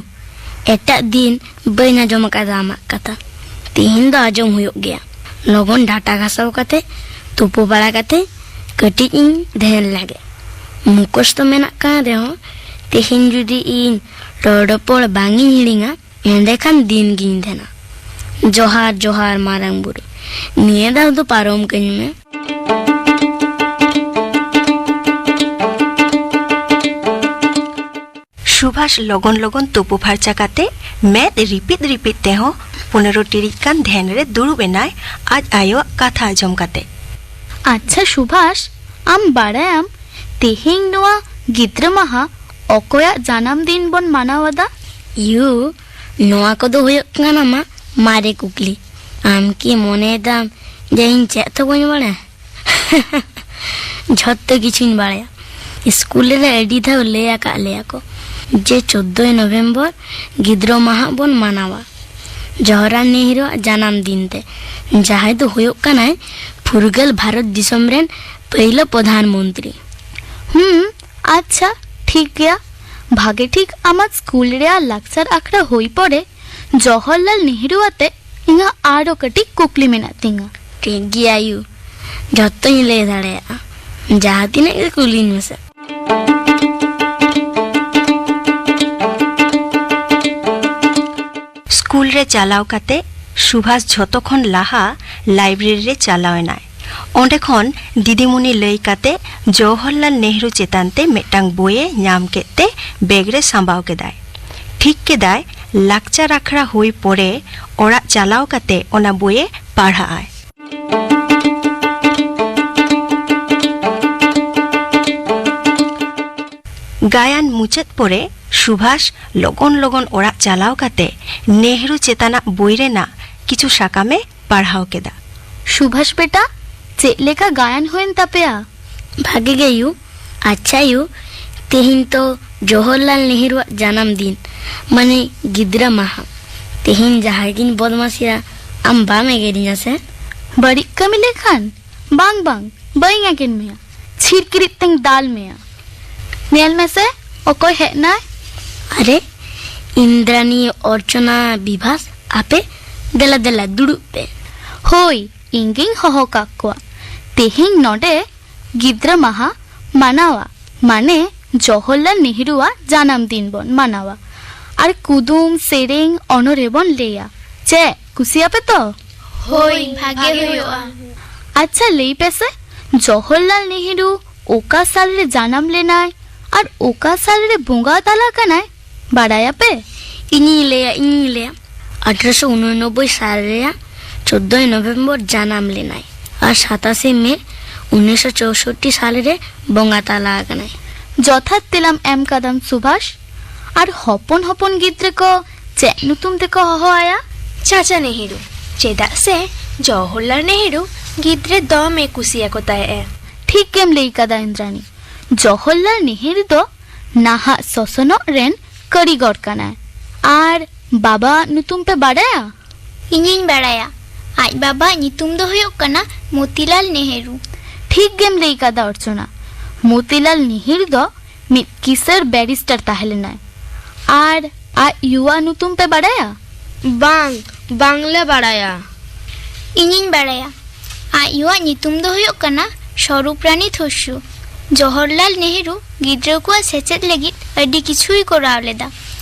ᱮᱴᱟᱜ ᱫᱤᱱ ᱵᱟᱹᱧ ᱟᱸᱡᱚᱢ ᱟᱠᱟᱫᱟ ᱟᱢᱟᱜ ᱠᱟᱛᱷᱟ, ᱛᱤᱦᱤᱧ ᱫᱚ ᱟᱸᱡᱚᱢ ᱦᱩᱭᱩᱜ ᱜᱮᱭᱟ᱾ ᱞᱚᱜᱚᱱ ᱰᱟᱴᱟ ᱜᱷᱟᱥᱟᱣ ᱠᱟᱛᱮ, ᱛᱩᱯᱩ ᱵᱟᱲᱟ ᱠᱟᱛᱮ ᱠᱟᱹᱴᱤᱡ ᱤᱧ ᱫᱷᱮᱭᱟᱱ ᱞᱟᱜᱮ᱾ ᱢᱩᱠᱷᱚᱥᱛᱚ ᱢᱮᱱᱟᱜ ᱠᱟᱱ ᱨᱮᱦᱚᱸ, ᱛᱮᱦᱮᱧ ᱡᱩᱫᱤ ᱤᱧ ᱨᱚᱲ ᱨᱚᱯᱚᱲ ᱵᱟᱝ ᱤᱧ ᱦᱤᱲᱤᱧᱟ, ᱮᱸᱰᱮᱠᱷᱟᱱ ᱫᱤᱱ ᱜᱤᱧ ᱫᱷᱮᱭᱟᱱᱟ᱾ ᱡᱚᱦᱟᱨ, ᱡᱚᱦᱟᱨ ᱢᱟᱨᱟᱝ ᱵᱩᱨᱩ, ᱱᱤᱭᱟᱹ ᱫᱷᱟᱣ ᱫᱚ ᱯᱟᱨᱚᱢ ᱠᱟᱹᱧ ᱢᱮ᱾ ᱞᱚᱜᱚᱱ ᱞᱚᱜᱚᱱ ᱛᱩᱯᱩ ᱯᱷᱟᱨᱪᱟ ᱠᱟᱛᱮ ᱢᱮᱫ ᱨᱤᱯᱤᱫ ᱨᱤᱯᱤᱫ ᱛᱮᱦᱚᱸ ᱯᱚᱱᱮᱨᱚ ᱴᱤᱲᱤᱡ ᱜᱟᱱ ᱫᱷᱮᱱ ᱨᱮ ᱫᱩᱲᱩᱵ ᱮᱱᱟᱭ ᱟᱡ ᱟᱭᱳᱣᱟᱜ ᱠᱟᱛᱷᱟ ᱟᱸᱡᱚᱢ ᱠᱟᱛᱮ᱾ ᱟᱪᱪᱷᱟ ᱥᱩᱵᱷᱟᱥ, ᱟᱢ ᱵᱟᱲᱟᱭᱟᱢ ᱛᱮᱦᱮᱧ ᱱᱚᱣᱟ ᱜᱤᱫᱽᱨᱟᱹ ᱢᱟᱦᱟ ᱚᱠᱚᱭᱟᱜ ᱡᱟᱱᱟᱢ ᱫᱤᱱ ᱵᱚᱱ ᱢᱟᱱᱟᱣ ᱮᱫᱟ? ᱭᱩ, ᱱᱚᱣᱟ ᱠᱚᱫᱚ ᱦᱩᱭᱩᱜ ᱠᱟᱱᱟ ᱟᱢᱟᱜ ᱢᱟᱨᱮ ᱠᱩᱠᱞᱤ᱾ ᱟᱢ ᱠᱤ ᱢᱚᱱᱮᱭᱮᱫᱟᱢ ᱡᱮ ᱤᱧ ᱪᱮᱫ ᱦᱚᱸ ᱵᱟᱹᱧ ᱵᱟᱲᱟᱭᱟ? ᱡᱷᱚᱛᱚ ᱠᱤᱪᱷᱩᱧ ᱵᱟᱲᱟᱭᱟ᱾ ᱥᱠᱩᱞ ᱨᱮ ᱟᱹᱰᱤ ᱫᱷᱟᱣ ᱞᱟᱹᱭ ᱟᱠᱟᱫ ᱞᱮᱭᱟ ᱠᱚ ᱡᱮ ᱪᱳᱫᱽᱫᱳᱭ ᱱᱚᱵᱷᱮᱢᱵᱚᱨ ᱜᱤᱫᱽᱨᱟᱹ ᱢᱟᱦᱟ ᱵᱚᱱ ᱢᱟᱱᱟᱣᱟ ᱡᱚᱣᱟᱦᱚᱨᱞᱟᱞ ᱱᱮᱦᱨᱩᱣᱟᱜ ᱡᱟᱱᱟᱢ ᱫᱤᱱ ᱛᱮ, ᱡᱟᱦᱟᱸᱭ ᱫᱚ ᱦᱩᱭᱩᱜ ᱠᱟᱱᱟᱭ ᱯᱷᱩᱨᱜᱟᱹᱞ ᱵᱷᱟᱨᱚᱛ ᱫᱤᱥᱚᱢ ᱨᱮᱱ ᱯᱟᱹᱭᱞᱟᱹ ᱯᱨᱚᱫᱷᱟᱱ ᱢᱚᱱᱛᱨᱤ᱾ ᱦᱩᱸ, ᱟᱪᱪᱷᱟ, ᱴᱷᱤᱠ ᱜᱮᱭᱟ᱾ ᱵᱷᱟᱜᱮ ᱴᱷᱤᱠ ᱟᱢᱟᱜ ᱥᱠᱩᱞ ᱨᱮᱭᱟᱜ ᱞᱟᱠᱪᱟᱨ ᱟᱠᱷᱲᱟ ᱦᱩᱭ ᱯᱚᱨᱮ ᱡᱚᱣᱟᱦᱚᱨᱞᱟᱞ ᱱᱮᱦᱨᱩ ᱟᱛᱮ ᱤᱧᱟᱹᱜ ᱟᱨᱚ ᱠᱟᱹᱴᱤᱡ ᱠᱩᱠᱞᱤ ᱢᱮᱱᱟᱜ ᱛᱤᱧᱟᱹ᱾ ᱴᱷᱤᱠ ᱜᱮᱭᱟ ᱭᱩ, ᱡᱷᱚᱛᱚᱧ ᱞᱟᱹᱭ ᱫᱟᱲᱮᱭᱟᱜᱼᱟ, ᱡᱟᱦᱟᱸ ᱛᱤᱱᱟᱹᱜ ᱜᱮ ᱠᱩᱞᱤᱧ ᱢᱮᱥᱮ᱾ ᱥᱠᱩᱞ ᱨᱮ ᱪᱟᱞᱟᱣ ᱠᱟᱛᱮ ᱥᱩᱵᱷᱟᱥ ᱡᱷᱚᱛᱚ ᱠᱷᱚᱱ ᱞᱟᱦᱟ ᱞᱟᱭᱵᱨᱮᱨᱤ ᱨᱮ ᱪᱟᱞᱟᱣ ᱮᱱᱟᱭ᱾ ᱚᱸᱰᱮ ᱠᱷᱚᱱ ᱫᱤᱫᱤᱢᱩᱱᱤ ᱞᱟᱹᱭ ᱠᱟᱛᱮ ᱡᱚᱣᱟᱦᱚᱨᱞᱟᱞ ᱱᱮᱦᱨᱩ ᱪᱮᱛᱟᱱ ᱛᱮ ᱢᱤᱫᱴᱟᱝ ᱵᱳᱭᱮ ᱧᱟᱢ ᱠᱮᱫ ᱛᱮ ᱵᱮᱜᱽ ᱨᱮ ᱥᱟᱸᱵᱟᱣ ᱠᱮᱫᱟᱭ᱾ ᱴᱷᱤᱠ ᱠᱮᱫᱟᱭ, ᱞᱟᱠᱪᱟᱨ ᱟᱠᱷᱲᱟ ᱦᱩᱭ ᱯᱚᱨᱮ ᱚᱲᱟᱜ ᱪᱟᱞᱟᱣ ᱠᱟᱛᱮ ᱚᱱᱟ ᱵᱳᱭᱮ ᱯᱟᱲᱦᱟᱜᱼᱟᱭ᱾ ᱜᱟᱭᱟᱱ ᱢᱩᱪᱟᱹᱫ ᱯᱚᱨᱮ ᱥᱩᱵᱷᱟᱥ ᱞᱚᱜᱚᱱ ᱞᱚᱜᱚᱱ ᱚᱲᱟᱜ ᱪᱟᱞᱟᱣ ᱠᱟᱛᱮ ᱱᱮᱦᱨᱩ ᱪᱮᱛᱟᱱᱟᱜ ᱵᱳᱭ ᱨᱮᱱᱟᱜ ᱠᱤᱪᱷᱩ ᱥᱟᱠᱟᱢᱮ ᱯᱟᱲᱦᱟᱣ ᱠᱮᱫᱟ᱾ ᱥᱩᱵᱷᱟᱥ ᱵᱮᱴᱟ, ᱪᱮᱫ ᱞᱮᱠᱟ ᱜᱟᱭᱟᱱ ᱦᱩᱭᱮᱱ ᱛᱟᱯᱮᱭᱟ? ᱵᱷᱟᱜᱮ ᱜᱮ ᱭᱩ᱾ ᱟᱪᱪᱷᱟ ᱭᱩ, ᱛᱮᱦᱮᱧ ᱛᱚ ᱡᱚᱣᱟᱦᱚᱨᱞᱟᱞ ᱱᱮᱦᱨᱩᱣᱟᱜ ᱡᱟᱱᱟᱢ ᱫᱤᱱ, ᱢᱟᱱᱮ ᱜᱤᱫᱽᱨᱟᱹ ᱢᱟᱦᱟ᱾ ᱛᱮᱦᱮᱧ ᱡᱟᱦᱟᱸᱭ ᱜᱤᱧ ᱵᱚᱫᱢᱟᱥᱤᱭᱟ, ᱟᱢ ᱵᱟᱢ ᱮᱜᱮᱨᱤᱧᱟ ᱥᱮ? ᱵᱟᱹᱲᱤᱡ ᱠᱟᱹᱢᱤ ᱞᱮᱠᱷᱟᱱ? ᱵᱟᱝ, ᱵᱟᱝ, ᱵᱟᱹᱧ ᱮᱜᱮᱨ ᱢᱮᱭᱟ, ᱪᱷᱤᱨᱠᱤᱨᱤᱫ ᱛᱮᱧ ᱫᱟᱞ ᱢᱮᱭᱟ᱾ ᱧᱮᱞ ᱢᱮᱥᱮ, ᱚᱠᱚᱭ ᱦᱮᱡ ᱱᱟᱭ? ᱟᱨᱮ, ᱤᱱᱫᱨᱟᱱᱤ, ᱚᱨᱪᱚᱱᱟ, ᱵᱤᱵᱷᱟᱥ, ᱟᱯᱮ ᱫᱮᱞᱟ ᱫᱮᱞᱟ ᱫᱩᱲᱩᱵ ᱯᱮ᱾ ᱦᱳᱭ, ᱤᱧ ᱜᱤᱧ ᱦᱚᱦᱚ ᱠᱟᱜ ᱠᱚᱣᱟ᱾ ᱛᱮᱦᱮᱧ ᱱᱚᱰᱮ ᱜᱤᱫᱽᱨᱟᱹ ᱢᱟᱦᱟ ᱢᱟᱱᱟᱣᱟ, ᱢᱟᱱᱮ ᱡᱚᱣᱟᱦᱚᱨᱞᱟᱞ ᱱᱮᱦᱨᱩᱣᱟᱜ ᱡᱟᱱᱟᱢ ᱫᱤᱱ ᱵᱚᱱ ᱢᱟᱱᱟᱣᱟ᱾ ᱟᱨ ᱠᱩᱫᱩᱢ, ᱥᱮᱨᱮᱧ, ᱚᱱᱚᱬᱦᱮ ᱵᱚᱱ ᱞᱟᱹᱭᱟ᱾ ᱪᱮᱫ, ᱠᱩᱥᱤᱭᱟᱯᱮ ᱛᱚ? ᱦᱳᱭ, ᱵᱷᱟᱜᱮ ᱦᱩᱭᱩᱜᱼᱟ᱾ ᱟᱪᱪᱷᱟ, ᱞᱟᱹᱭ ᱯᱮᱥᱮ, ᱡᱚᱣᱟᱦᱚᱨᱞᱟᱞ ᱱᱮᱦᱨᱩ ᱚᱠᱟ ᱥᱟᱞ ᱨᱮ ᱡᱟᱱᱟᱢ ᱞᱮᱱᱟᱭ ᱟᱨ ᱚᱠᱟ ᱥᱟᱞ ᱨᱮ ᱵᱚᱸᱜᱟ ᱛᱟᱞᱟ ᱠᱟᱱᱟᱭ? ᱵᱟᱲᱟᱭᱟᱯᱮ? ᱤᱧᱤᱧ ᱞᱟᱹᱭᱟ, ᱤᱧᱤᱧ ᱞᱟᱹᱭᱟ᱾ ᱟᱴᱷᱨᱚᱥᱚ ᱩᱱᱚᱱᱚᱵᱵᱳᱭ ᱥᱟᱞ ᱨᱮᱭᱟᱜ ᱪᱳᱫᱽᱫᱳᱭ ᱱᱚᱵᱷᱮᱢᱵᱚᱨ ᱡᱟᱱᱟᱢ ᱞᱮᱱᱟᱭ ᱟᱨ ᱥᱟᱛᱟᱥᱮ ᱢᱮ ᱩᱱᱤᱥᱥᱚ ᱪᱳᱥᱳᱴᱴᱤ ᱥᱟᱞ ᱨᱮ ᱵᱚᱸᱜᱟ ᱛᱟᱞᱟ ᱟᱠᱟᱱᱟᱭ᱾ ᱡᱚᱛᱷᱟᱛ ᱛᱮᱞᱟᱢ ᱮᱢ ᱠᱟᱫᱟᱢ ᱥᱩᱵᱷᱟᱥ᱾ ᱟᱨ ᱦᱚᱯᱚᱱ ᱦᱚᱯᱚᱱ ᱜᱤᱫᱽᱨᱟᱹ ᱠᱚ ᱪᱮᱫ ᱧᱩᱛᱩᱢ ᱛᱮᱠᱚ ᱦᱚᱦᱚ ᱟᱭᱟ? ᱪᱟᱪᱟ ᱱᱮᱦᱮᱨᱩ, ᱪᱮᱫᱟᱜ ᱥᱮ ᱡᱚᱣᱟᱦᱚᱨᱞᱟᱞ ᱱᱮᱦᱮᱨᱩ ᱜᱤᱫᱽᱨᱟᱹ ᱫᱚᱢᱮ ᱠᱩᱥᱤᱭᱟᱠᱚ ᱛᱟᱦᱮᱸᱜᱼᱟ᱾ ᱴᱷᱤᱠ ᱜᱮᱢ ᱞᱟᱹᱭ ᱠᱟᱫᱟ ᱤᱱᱫᱨᱟᱱᱤ᱾ ᱡᱚᱣᱟᱦᱚᱨᱞᱟᱞ ᱱᱮᱦᱮᱨᱩ ᱫᱚ ᱱᱟᱦᱟᱜ ᱥᱚᱥᱚᱱᱚᱜ ᱨᱮᱱ ᱠᱟᱹᱨᱤᱜᱚᱨ ᱠᱟᱱᱟᱭ᱾ ᱟᱨ ᱵᱟᱵᱟᱣᱟᱜ ᱧᱩᱛᱩᱢ ᱯᱮ ᱵᱟᱲᱟᱭᱟ? ᱤᱧᱤᱧ ᱵᱟᱲᱟᱭᱟ᱾ ᱟᱡ ᱵᱟᱵᱟᱣᱟᱜ ᱧᱩᱛᱩᱢ ᱫᱚ ᱦᱩᱭᱩᱜ ᱠᱟᱱᱟ ᱢᱚᱛᱤᱞᱟᱞ ᱱᱮᱦᱮᱨᱩ᱾ ᱴᱷᱤᱠ ᱜᱮᱢ ᱞᱟᱹᱭ ᱠᱟᱫᱟ ᱚᱨᱪᱚᱱᱟ᱾ ᱢᱚᱛᱤᱞᱟᱞ ᱱᱮᱦᱮᱨᱩ ᱫᱚ ᱢᱤᱫ ᱠᱤᱥᱟᱹᱬ ᱵᱮᱨᱤᱥᱴᱟᱨ ᱛᱟᱦᱮᱸ ᱞᱮᱱᱟᱭ᱾ ᱟᱨ ᱟᱡ ᱭᱩᱣᱟᱜ ᱧᱩᱛᱩᱢ ᱯᱮ ᱵᱟᱲᱟᱭᱟ? ᱵᱟᱝ, ᱵᱟᱝᱞᱮ ᱵᱟᱲᱟᱭᱟ᱾ ᱤᱧᱤᱧ ᱵᱟᱲᱟᱭᱟ᱾ ᱟᱡ ᱭᱩᱣᱟᱜ ᱧᱩᱛᱩᱢ ᱫᱚ ᱦᱩᱭᱩᱜ ᱠᱟᱱᱟ ᱥᱚᱨᱩᱯᱨᱟᱱᱤ ᱛᱷᱚᱥᱩ᱾ ᱡᱚᱣᱟᱦᱚᱨᱞᱟᱞ ᱱᱮᱦᱨᱩ ᱜᱤᱫᱽᱨᱟᱹ ᱠᱚᱣᱟᱜ ᱥᱮᱪᱮᱫ ᱞᱟᱹᱜᱤᱫ ᱟᱹᱰᱤ ᱠᱤᱪᱷᱩᱭ ᱠᱚᱨᱟᱣ ᱞᱮᱫᱟ᱾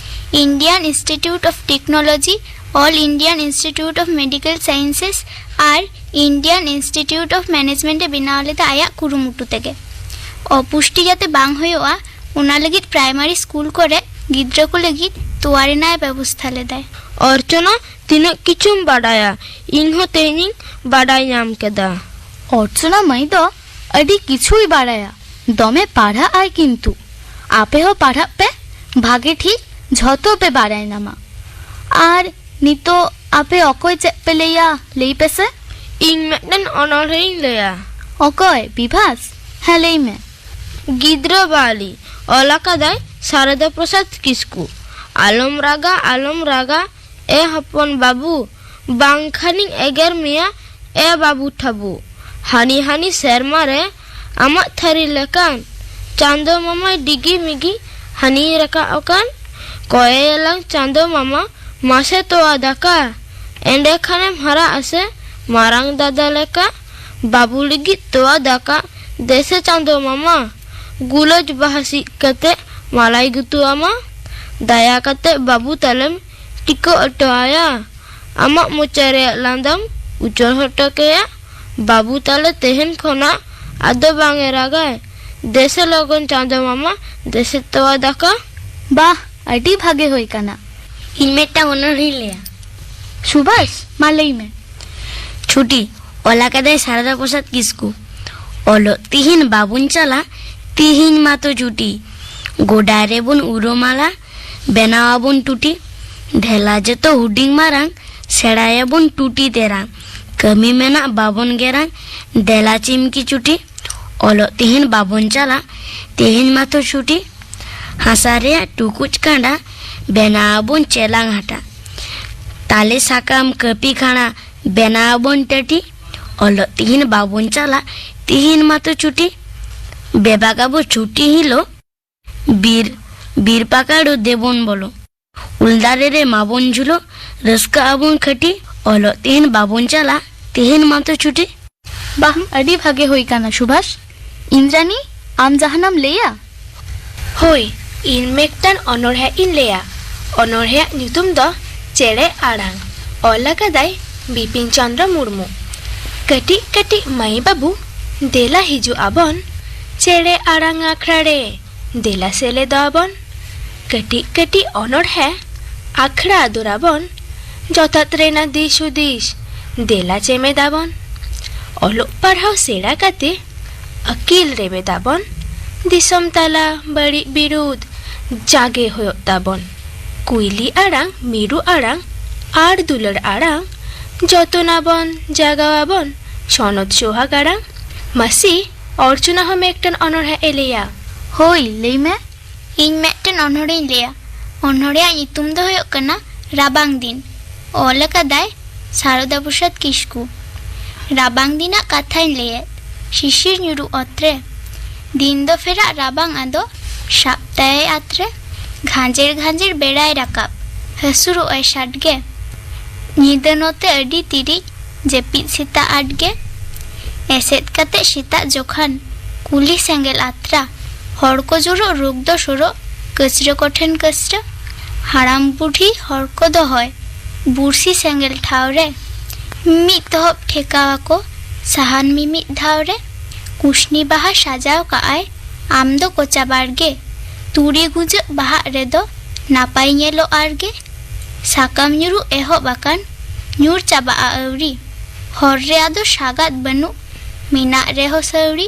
Indian Institute of Technology, All Indian Institute of Medical Sciences R Indian Institute of Management ᱮ ᱵᱮᱱᱟᱣ ᱞᱮᱫᱟ ᱟᱭᱟᱜ ᱠᱩᱨᱩᱢᱩᱴᱩ ᱛᱮᱜᱮ᱾ ᱚᱯᱩᱥᱴᱤ ᱡᱟᱛᱮ ᱵᱟᱝ ᱦᱩᱭᱩᱜᱼᱟ, ᱚᱱᱟ ᱞᱟᱹᱜᱤᱫ ᱯᱨᱟᱭᱢᱟᱨᱤ ᱥᱠᱩᱞ ᱠᱚᱨᱮ ᱜᱤᱫᱽᱨᱟᱹ ᱠᱚ ᱞᱟᱹᱜᱤᱫ ᱛᱚᱣᱟ ᱨᱮᱱᱟᱜ ᱮ ᱵᱮᱵᱚᱥᱛᱷᱟ ᱞᱮᱫᱟᱭ᱾ ᱚᱨᱪᱚᱱᱟ, ᱛᱤᱱᱟᱹᱜ ᱠᱤᱪᱷᱩᱢ ᱵᱟᱰᱟᱭᱟ, ᱤᱧ ᱦᱚᱸ ᱛᱮᱦᱮᱧᱤᱧ ᱵᱟᱰᱟᱭ ᱧᱟᱢ ᱠᱮᱫᱟ᱾ ᱚᱨᱪᱚᱱᱟ ᱢᱟᱹᱭ ᱫᱚ ᱟᱹᱰᱤ ᱠᱤᱪᱷᱩᱭ ᱵᱟᱲᱟᱭᱟ, ᱫᱚᱢᱮ ᱯᱟᱲᱦᱟᱜ ᱟᱭ ᱠᱤᱱᱛᱩ᱾ ᱟᱯᱮ ᱦᱚᱸ ᱯᱟᱲᱦᱟᱜ ᱯᱮ ᱵᱷᱟᱜᱮ ᱴᱷᱤᱠ, ᱡᱷᱚᱛᱚ ᱯᱮ ᱵᱟᱲᱟᱭ ᱧᱟᱢᱟ᱾ ᱟᱨ ᱱᱤᱛᱚᱜ ᱟᱯᱮ ᱚᱠᱚᱭ ᱪᱮᱫ ᱯᱮ ᱞᱟᱹᱭᱟ, ᱞᱟᱹᱭ ᱯᱮᱥᱮ? ᱤᱧ ᱢᱤᱫᱴᱮᱱ ᱚᱱᱚᱬᱦᱮᱧ ᱞᱟᱹᱭᱟ᱾ ᱚᱠᱚᱭ, ᱵᱤᱵᱷᱟᱥ? ᱦᱮᱸ, ᱞᱟᱹᱭ ᱢᱮ᱾ ᱜᱤᱫᱽᱨᱟᱹ ᱵᱟᱣᱞᱤ, ᱚᱞ ᱟᱠᱟᱫᱟᱭ ᱥᱟᱨᱚᱫᱟ ᱯᱨᱚᱥᱟᱫᱽ ᱠᱤᱥᱠᱩ᱾ ᱟᱞᱚᱢ ᱨᱟᱜᱟ, ᱟᱞᱚᱢ ᱨᱟᱜᱟ, ᱮ ᱦᱚᱯᱚᱱ ᱵᱟᱹᱵᱩ, ᱵᱟᱝᱠᱷᱟᱱᱤᱧ ᱮᱜᱮᱨ ᱢᱮᱭᱟ, ᱮ ᱵᱟᱹᱵᱩ ᱴᱷᱟᱹᱵᱩ᱾ ᱦᱟᱹᱱᱤ ᱦᱟᱹᱱᱤ ᱥᱮᱨᱢᱟ ᱨᱮ ᱟᱢᱟᱜ ᱛᱷᱟᱹᱨᱤ ᱞᱮᱠᱟᱱ ᱪᱟᱸᱫᱚ ᱢᱟᱢᱟᱭ ᱰᱤᱜᱤ ᱢᱤᱜᱤ ᱦᱟᱹᱱᱤᱭ ᱨᱟᱠᱟᱵ ᱟᱠᱟᱱ᱾ ᱠᱚᱭᱮᱭᱟᱞᱟᱝ ᱪᱟᱸᱫᱚ ᱢᱟᱢᱟ, ᱢᱟᱥᱮ ᱛᱚᱣᱟ ᱫᱟᱠᱟ, ᱮᱸᱰᱮ ᱠᱷᱟᱱᱮᱢ ᱦᱟᱨᱟᱜ ᱟᱥᱮ ᱢᱟᱨᱟᱝ ᱫᱟᱫᱟ ᱞᱮᱠᱟ᱾ ᱵᱟᱹᱵᱩ ᱞᱟᱹᱜᱤᱫ ᱛᱚᱣᱟ ᱫᱟᱠᱟ, ᱫᱮᱥᱮ ᱪᱟᱸᱫᱚ ᱢᱟᱢᱟ, ᱜᱩᱞᱟᱹᱡ ᱵᱟᱦᱟ ᱥᱤᱫ ᱠᱟᱛᱮ ᱢᱟᱞᱟᱭ ᱜᱩᱛᱩ ᱟᱢᱟ᱾ ᱫᱟᱭᱟ ᱠᱟᱛᱮ ᱵᱟᱹᱵᱩ ᱛᱟᱞᱮᱢ ᱴᱤᱠᱟᱹ ᱚᱴᱚ ᱟᱭᱟ᱾ ᱟᱢᱟᱜ ᱢᱚᱪᱟ ᱨᱮᱭᱟᱜ ᱞᱟᱸᱫᱟᱢ ᱩᱪᱟᱹᱲ ᱦᱚᱴᱚ ᱠᱟᱭᱟ᱾ ᱵᱟᱹᱵᱩ ᱛᱟᱞᱮ ᱛᱮᱦᱮᱧ ᱠᱷᱚᱱᱟᱜ ᱟᱫᱚ ᱵᱟᱝ ᱮ ᱨᱟᱜᱟᱭ᱾ ᱫᱮᱥᱮ ᱞᱚᱜᱚᱱ ᱪᱟᱸᱫᱚ ᱢᱟᱢᱟ, ᱫᱮᱥᱮ ᱛᱚᱣᱟ ᱫᱟᱠᱟ᱾ ᱵᱟᱦ, ᱟᱹᱰᱤ ᱵᱷᱟᱜᱮ ᱦᱩᱭ ᱠᱟᱱᱟ᱾ ᱤᱧ ᱢᱤᱫᱴᱟᱝ ᱚᱱᱚᱬᱦᱮᱧ ᱞᱟᱹᱭᱟ᱾ ᱥᱩᱵᱷᱟᱥ, ᱢᱟ ᱞᱟᱹᱭ ᱢᱮ᱾ ᱪᱷᱩᱴᱤ, ᱚᱞ ᱟᱠᱟᱫᱟᱭ ᱥᱟᱨᱚᱫᱟ ᱯᱨᱚᱥᱟᱫᱽ ᱠᱤᱥᱠᱩ᱾ ᱚᱞᱚᱜ ᱛᱤᱦᱤᱧ ᱵᱟᱵᱚᱱ ᱪᱟᱞᱟ, ᱛᱤᱦᱤᱧ ᱢᱟᱛᱚ ᱪᱷᱩᱴᱤ᱾ ᱜᱚᱰᱟ ᱨᱮᱵᱚᱱ ᱩᱨᱩᱢᱟᱞᱟ, ᱵᱮᱱᱟᱣ ᱟᱵᱚᱱ ᱴᱩᱴᱤ᱾ ᱫᱮᱞᱟ ᱡᱚᱛᱚ ᱦᱩᱰᱤᱧ ᱢᱟᱨᱟᱝ, ᱥᱮᱬᱟᱭᱟᱵᱚᱱ ᱴᱩᱴᱤ ᱛᱮᱨᱟᱝ᱾ ᱠᱟᱹᱢᱤ ᱢᱮᱱᱟᱜ ᱵᱟᱵᱚᱱ ᱜᱮᱨᱟᱝ, ᱫᱮᱞᱟ ᱪᱤᱢᱠᱤ ᱪᱷᱩᱴᱤ᱾ ᱚᱞᱚᱜ ᱛᱤᱦᱤᱧ ᱵᱟᱵᱚᱱ ᱪᱟᱞᱟ, ᱛᱤᱦᱤᱧ ᱢᱟᱛᱚ ᱪᱷᱩᱴᱤ᱾ ᱦᱟᱥᱟ ᱨᱮᱭᱟᱜ ᱴᱩᱠᱩᱡ ᱠᱟᱸᱰᱟ, ᱵᱮᱱᱟᱣ ᱟᱵᱚᱱ ᱪᱮᱞᱟᱝ ᱦᱟᱴᱟᱜ᱾ ᱛᱟᱞᱮ ᱥᱟᱠᱟᱢ ᱠᱟᱹᱯᱤ ᱠᱷᱟᱲᱟ, ᱵᱮᱱᱟᱣ ᱟᱵᱚᱱ ᱴᱟᱹᱴᱤ᱾ ᱚᱞᱚᱜ ᱛᱤᱦᱤᱧ ᱵᱟᱵᱚᱱ ᱪᱟᱞᱟ, ᱛᱤᱦᱤᱧ ᱢᱟᱛᱚ ᱪᱷᱩᱴᱤ᱾ ᱵᱮᱵᱟᱠ ᱟᱵᱚ ᱪᱷᱩᱴᱤ ᱦᱤᱞᱳᱜ, ᱵᱤᱨ, ᱵᱤᱨ ᱯᱟᱠᱟᱲ ᱫᱮᱵᱚᱱ ᱵᱚᱞᱚ᱾ ᱩᱞ ᱫᱟᱨᱮ ᱨᱮ ᱢᱟᱵᱚᱱ ᱡᱷᱩᱞᱚ, ᱨᱟᱹᱥᱠᱟᱹ ᱟᱵᱚᱱ ᱠᱷᱟᱹᱴᱤ᱾ ᱚᱞᱚᱜ ᱛᱤᱦᱤᱧ ᱵᱟᱵᱚᱱ ᱪᱟᱞᱟ, ᱛᱤᱦᱤᱧ ᱢᱟᱛᱚ ᱪᱷᱩᱴᱤ᱾ ᱵᱟᱦ, ᱟᱹᱰᱤ ᱵᱷᱟᱜᱮ ᱦᱩᱭ ᱠᱟᱱᱟ ᱥᱩᱵᱷᱟᱥ᱾ ᱤᱱᱫᱨᱟᱱᱤ, ᱟᱢ ᱡᱟᱦᱟᱱᱟᱢ ᱞᱟᱹᱭᱟ? ᱦᱳᱭ, ᱤᱧ ᱢᱤᱫᱴᱟᱝ ᱚᱱᱚᱬᱦᱮ ᱤᱧ ᱞᱟᱹᱭᱟ᱾ ᱚᱱᱚᱬᱦᱮᱭᱟᱜ ᱧᱩᱛᱩᱢ ᱫᱚ ᱪᱮᱬᱮ ᱟᱲᱟᱝ᱾ ᱚᱞ ᱟᱠᱟᱫᱟᱭ ᱵᱤᱯᱤᱱ ᱪᱚᱱᱫᱨᱚ ᱢᱩᱨᱢᱩ᱾ ᱠᱟᱹᱴᱤᱡ ᱠᱟᱹᱴᱤᱡ ᱢᱟᱹᱭ ᱵᱟᱹᱵᱩ, ᱫᱮᱞᱟ ᱦᱤᱡᱩᱜ ᱟᱵᱚᱱ ᱪᱮᱬᱮ ᱟᱲᱟᱝ ᱟᱠᱷᱲᱟ ᱨᱮ᱾ ᱫᱮᱞᱟ ᱥᱮᱞᱮᱫᱚᱜ ᱟᱵᱚᱱ ᱠᱟᱹᱴᱤᱡ ᱠᱟᱹᱴᱤᱡ ᱚᱱᱚᱬᱦᱮ ᱟᱠᱷᱲᱟ ᱫᱩᱨᱟᱵᱚᱱ᱾ ᱡᱚᱛᱷᱟᱛ ᱨᱮᱱᱟᱜ ᱫᱤᱥ ᱦᱩᱫᱤᱥ ᱫᱮᱞᱟ ᱪᱮᱢᱮᱫᱟᱵᱚᱱ᱾ ᱚᱞᱚᱜ ᱯᱟᱲᱦᱟᱣ ᱥᱮᱬᱟ ᱠᱟᱛᱮ ᱟᱹᱠᱤᱞ ᱨᱮᱵᱮᱫᱟᱵᱚᱱ᱾ ᱫᱤᱥᱚᱢ ᱛᱟᱞᱟ ᱵᱟᱹᱲᱤᱡ ᱵᱤᱨᱩᱫᱷ ᱡᱟᱜᱮ ᱦᱩᱭᱩᱜ ᱛᱟᱵᱚᱱ᱾ ᱠᱩᱭᱞᱤ ᱟᱲᱟᱝ, ᱢᱤᱨᱩ ᱟᱲᱟᱝ ᱟᱨ ᱫᱩᱞᱟᱹᱲ ᱟᱲᱟᱝ ᱡᱚᱛᱚᱱᱟᱵᱚᱱ, ᱡᱟᱜᱟᱣᱟᱵᱚᱱ ᱥᱚᱱᱚᱛ ᱥᱚᱦᱟᱜ ᱟᱲᱟᱝ᱾ ᱢᱟᱹᱥᱤ, ᱚᱨᱪᱚᱱᱟ ᱦᱚᱸ ᱢᱤᱫᱴᱮᱱ ᱚᱱᱚᱬᱦᱮ ᱮ ᱞᱟᱹᱭᱟ᱾ ᱦᱳᱭ, ᱞᱟᱹᱭ ᱢᱮ᱾ ᱤᱧ ᱢᱤᱫᱴᱮᱱ ᱚᱱᱚᱬᱦᱮᱧ ᱞᱟᱹᱭᱟ᱾ ᱚᱱᱚᱬᱦᱮᱭᱟᱜ ᱧᱩᱛᱩᱢ ᱫᱚ ᱦᱩᱭᱩᱜ ᱠᱟᱱᱟ ᱨᱟᱵᱟᱝ ᱫᱤᱱ᱾ ᱚᱞ ᱟᱠᱟᱫᱟᱭ ᱥᱟᱨᱚᱫᱟ ᱯᱨᱚᱥᱟᱫᱽ ᱠᱤᱥᱠᱩ᱾ ᱨᱟᱵᱟᱝ ᱫᱤᱱᱟᱜ ᱠᱟᱛᱷᱟᱧ ᱞᱟᱹᱭᱮᱫ, ᱥᱤᱥᱤᱨ ᱧᱩᱨᱩ ᱚᱛ ᱨᱮ᱾ ᱫᱤᱱ ᱫᱚ ᱯᱷᱮᱨᱟᱜ ᱨᱟᱵᱟᱝ ᱟᱫᱚ, ᱥᱟᱵ ᱛᱟᱭᱟᱭ ᱟᱛ ᱨᱮ᱾ ᱜᱷᱟᱸᱡᱮᱨ ᱜᱷᱟᱸᱡᱮᱨ ᱵᱮᱲᱟᱭ ᱨᱟᱠᱟᱵ, ᱦᱟᱹᱥᱩᱨᱚᱜ ᱟᱭ ᱥᱟᱰᱜᱮ᱾ ᱧᱤᱫᱟᱹ ᱱᱚᱛᱮ ᱟᱹᱰᱤ ᱛᱤᱨᱤᱡ, ᱡᱟᱹᱯᱤᱫ ᱥᱮᱛᱟᱜ ᱟᱴ ᱜᱮ᱾ ᱮᱥᱮᱫ ᱠᱟᱛᱮ ᱥᱮᱛᱟᱜ ᱡᱚᱠᱷᱟᱱ, ᱠᱩᱞᱦᱤ ᱥᱮᱸᱜᱮᱞ ᱟᱛᱨᱟ᱾ ᱦᱚᱲ ᱠᱚ ᱡᱩᱨᱩᱜ, ᱨᱩᱠ ᱫᱚ ᱥᱩᱨᱩᱜ, ᱠᱟᱹᱪᱨᱟᱹ ᱠᱚᱴᱷᱮᱱ ᱠᱟᱹᱪᱨᱟᱹ᱾ ᱦᱟᱲᱟᱢ ᱵᱩᱰᱷᱤ ᱦᱚᱲ ᱠᱚ ᱫᱚᱦᱚᱭ, ᱵᱩᱨᱥᱤ ᱥᱮᱸᱜᱮᱞ ᱴᱷᱟᱶ ᱨᱮ᱾ ᱢᱤᱫ ᱛᱚᱦᱚᱵ ᱴᱷᱮᱠᱟᱣ ᱟᱠᱚ, ᱥᱟᱦᱟᱱ ᱢᱤᱢᱤᱫ ᱫᱷᱟᱣ ᱨᱮ᱾ ᱠᱩᱥᱱᱤ ᱵᱟᱦᱟ ᱥᱟᱡᱟᱣ ᱠᱟᱜᱼᱟᱭ, ᱟᱢ ᱫᱚ ᱠᱚᱪᱟ ᱵᱟᱲᱜᱮ᱾ ᱛᱩᱲᱤ ᱜᱩᱡᱟᱹᱜ ᱵᱟᱦᱟᱜ ᱨᱮᱫᱚ, ᱱᱟᱯᱟᱭ ᱧᱮᱞᱚᱜ ᱟᱨᱜᱮ᱾ ᱥᱟᱠᱟᱢ ᱧᱩᱨᱩᱜ ᱮᱦᱚᱵ ᱟᱠᱟᱱ, ᱧᱩᱨ ᱪᱟᱵᱟᱜᱼᱟ ᱟᱹᱣᱨᱤ᱾ ᱦᱚᱨ ᱨᱮ ᱟᱫᱚ ᱥᱟᱜᱟᱫ ᱵᱟᱹᱱᱩᱜ, ᱢᱮᱱᱟᱜ ᱨᱮᱦᱚᱸ ᱥᱟᱹᱣᱲᱤ᱾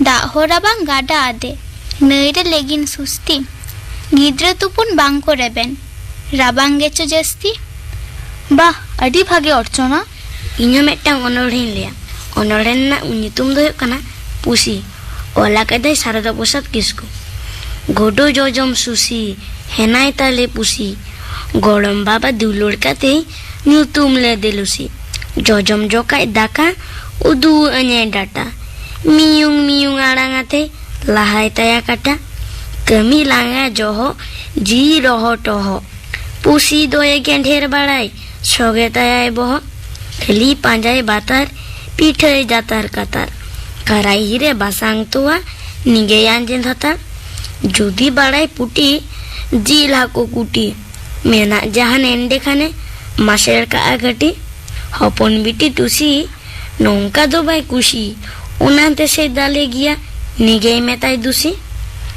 ᱫᱟᱜ ᱦᱚᱸ ᱨᱟᱵᱟᱝ ᱜᱟᱰᱟ ᱟᱫᱮ, ᱱᱟᱹᱭ ᱨᱮ ᱞᱮᱜᱤᱱ ᱥᱩᱥᱛᱤ᱾ ᱜᱤᱫᱽᱨᱟᱹ ᱛᱩᱯᱩᱱ ᱵᱟᱝ ᱠᱚ ᱨᱮᱵᱮᱱ, ᱨᱟᱵᱟᱝ ᱜᱮᱪᱚ ᱡᱟᱹᱥᱛᱤ᱾ ᱵᱟᱦ, ᱟᱹᱰᱤ ᱵᱷᱟᱜᱮ ᱚᱨᱪᱚᱱᱟ᱾ ᱤᱧ ᱦᱚᱸ ᱢᱤᱫᱴᱟᱝ ᱚᱱᱚᱬᱦᱮᱧ ᱞᱟᱹᱭᱟ᱾ ᱚᱱᱚᱬᱦᱮ ᱨᱮᱱᱟᱜ ᱧᱩᱛᱩᱢ ᱫᱚ ᱦᱩᱭᱩᱜ ᱠᱟᱱᱟ ᱯᱩᱥᱤ᱾ ᱚᱞ ᱟᱠᱟᱫᱟᱭ ᱥᱟᱨᱚᱫᱟ ᱯᱨᱚᱥᱟᱫᱽ ᱠᱤᱥᱠᱩ᱾ ᱜᱚᱰᱚ ᱡᱚᱡᱚᱢ ᱥᱩᱥᱤ, ᱦᱮᱱᱟᱭ ᱛᱟᱞᱮ ᱯᱩᱥᱤ᱾ ᱜᱚᱲᱚᱢ ᱵᱟᱵᱟ ᱫᱩᱞᱟᱹᱲ ᱠᱟᱛᱮ ᱧᱩᱛᱩᱢ ᱞᱮᱫᱮ ᱞᱩᱥᱤ᱾ ᱡᱚᱡᱚᱢ ᱡᱚᱠᱷᱟᱡ ᱫᱟᱠᱟ, ᱩᱫᱩᱜ ᱟᱹᱧᱟᱭ ᱰᱟᱴᱟ᱾ ᱢᱤᱭᱩᱝ ᱢᱤᱭᱩᱝ ᱟᱲᱟᱝ ᱟᱛᱮ ᱞᱟᱦᱟᱭ ᱛᱟᱭᱟ ᱠᱟᱴᱟ᱾ ᱠᱟᱹᱢᱤ ᱞᱟᱸᱜᱟ ᱡᱚᱦᱚᱜ, ᱡᱤᱣᱤ ᱨᱚᱦᱚ ᱴᱚᱦᱚ᱾ ᱯᱩᱥᱤ ᱫᱚᱭᱮ ᱜᱮᱸᱰᱷᱮᱨ ᱵᱟᱲᱟᱭ, ᱥᱚᱜᱮ ᱛᱟᱭᱟᱭ ᱵᱚᱦᱚᱜ᱾ ᱠᱷᱟᱹᱞᱤ ᱯᱟᱸᱡᱟᱭ ᱵᱟᱛᱟᱨ, ᱯᱤᱴᱷᱟᱹᱭ ᱡᱟᱛᱟᱨ ᱠᱟᱛᱟᱨ᱾ ᱠᱟᱨᱟᱭᱦᱤ ᱨᱮ ᱵᱟᱥᱟᱝ ᱛᱚᱣᱟ, ᱱᱤᱜᱮᱭᱟᱱ ᱡᱮ ᱫᱷᱟᱛᱟᱨ᱾ ᱡᱩᱫᱤ ᱵᱟᱲᱟᱭ ᱯᱩᱴᱤ, ᱡᱤᱞ ᱦᱟᱹᱠᱩ ᱠᱩᱴᱤ᱾ ᱢᱮᱱᱟᱜ ᱡᱟᱦᱟᱱ ᱮᱸᱰᱮ ᱠᱷᱟᱱᱮ, ᱢᱟᱥᱮᱲ ᱠᱟᱜᱼᱟ ᱠᱟᱹᱴᱤ᱾ ᱦᱚᱯᱚᱱ ᱵᱤᱴᱤ ᱴᱩᱥᱤ, ᱱᱚᱝᱠᱟ ᱫᱚ ᱵᱟᱭ ᱠᱩᱥᱤ, ᱚᱱᱟᱛᱮ ᱥᱮ ᱫᱟᱞᱮ ᱜᱮᱭᱟ, ᱱᱤᱜᱮᱭ ᱢᱮᱛᱟᱭ ᱫᱩᱥᱤ᱾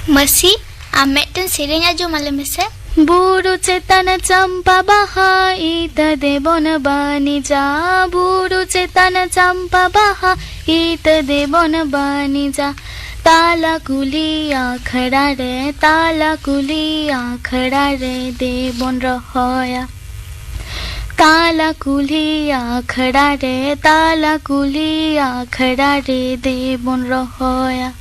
ᱢᱟᱹᱥᱤ, ᱟᱢ ᱢᱤᱫᱴᱮᱱ ᱥᱮᱨᱮᱧ ᱟᱸᱡᱚᱢ ᱟᱞᱮ ᱢᱮᱥᱮ᱾ ᱵᱩᱨᱩ ᱪᱮᱛᱟᱱ ᱪᱟᱢᱯᱟ ᱵᱟᱦᱟ, ᱤᱛᱟᱹ ᱫᱮᱵᱚᱱ ᱵᱟᱹᱱᱤᱡᱟ᱾ ᱵᱩᱨᱩ ᱪᱮᱛᱟᱱ ᱪᱟᱢᱯᱟ ᱵᱟᱦᱟ, ᱤᱛᱟᱹ ᱫᱮᱵᱚᱱ ᱵᱟᱹᱱᱤᱡᱟ᱾ ᱛᱟᱞᱟ ᱠᱩᱞᱦᱤ ᱟᱠᱷᱲᱟ ᱨᱮ, ᱛᱟᱞᱟ ᱠᱩᱞᱦᱤ ᱟᱠᱷᱲᱟ ᱨᱮ ᱫᱮᱵᱚᱱ ᱨᱚᱦᱚᱭᱟ᱾ ᱛᱟᱞᱟ ᱠᱩᱞᱦᱤ ᱟᱠᱷᱲᱟ ᱨᱮ, ᱛᱟᱞᱟ ᱠᱩᱞᱦᱤ ᱟᱠᱷᱲᱟ ᱨᱮ ᱫᱮᱵᱚᱱ ᱨᱚᱦᱚᱭᱟ᱾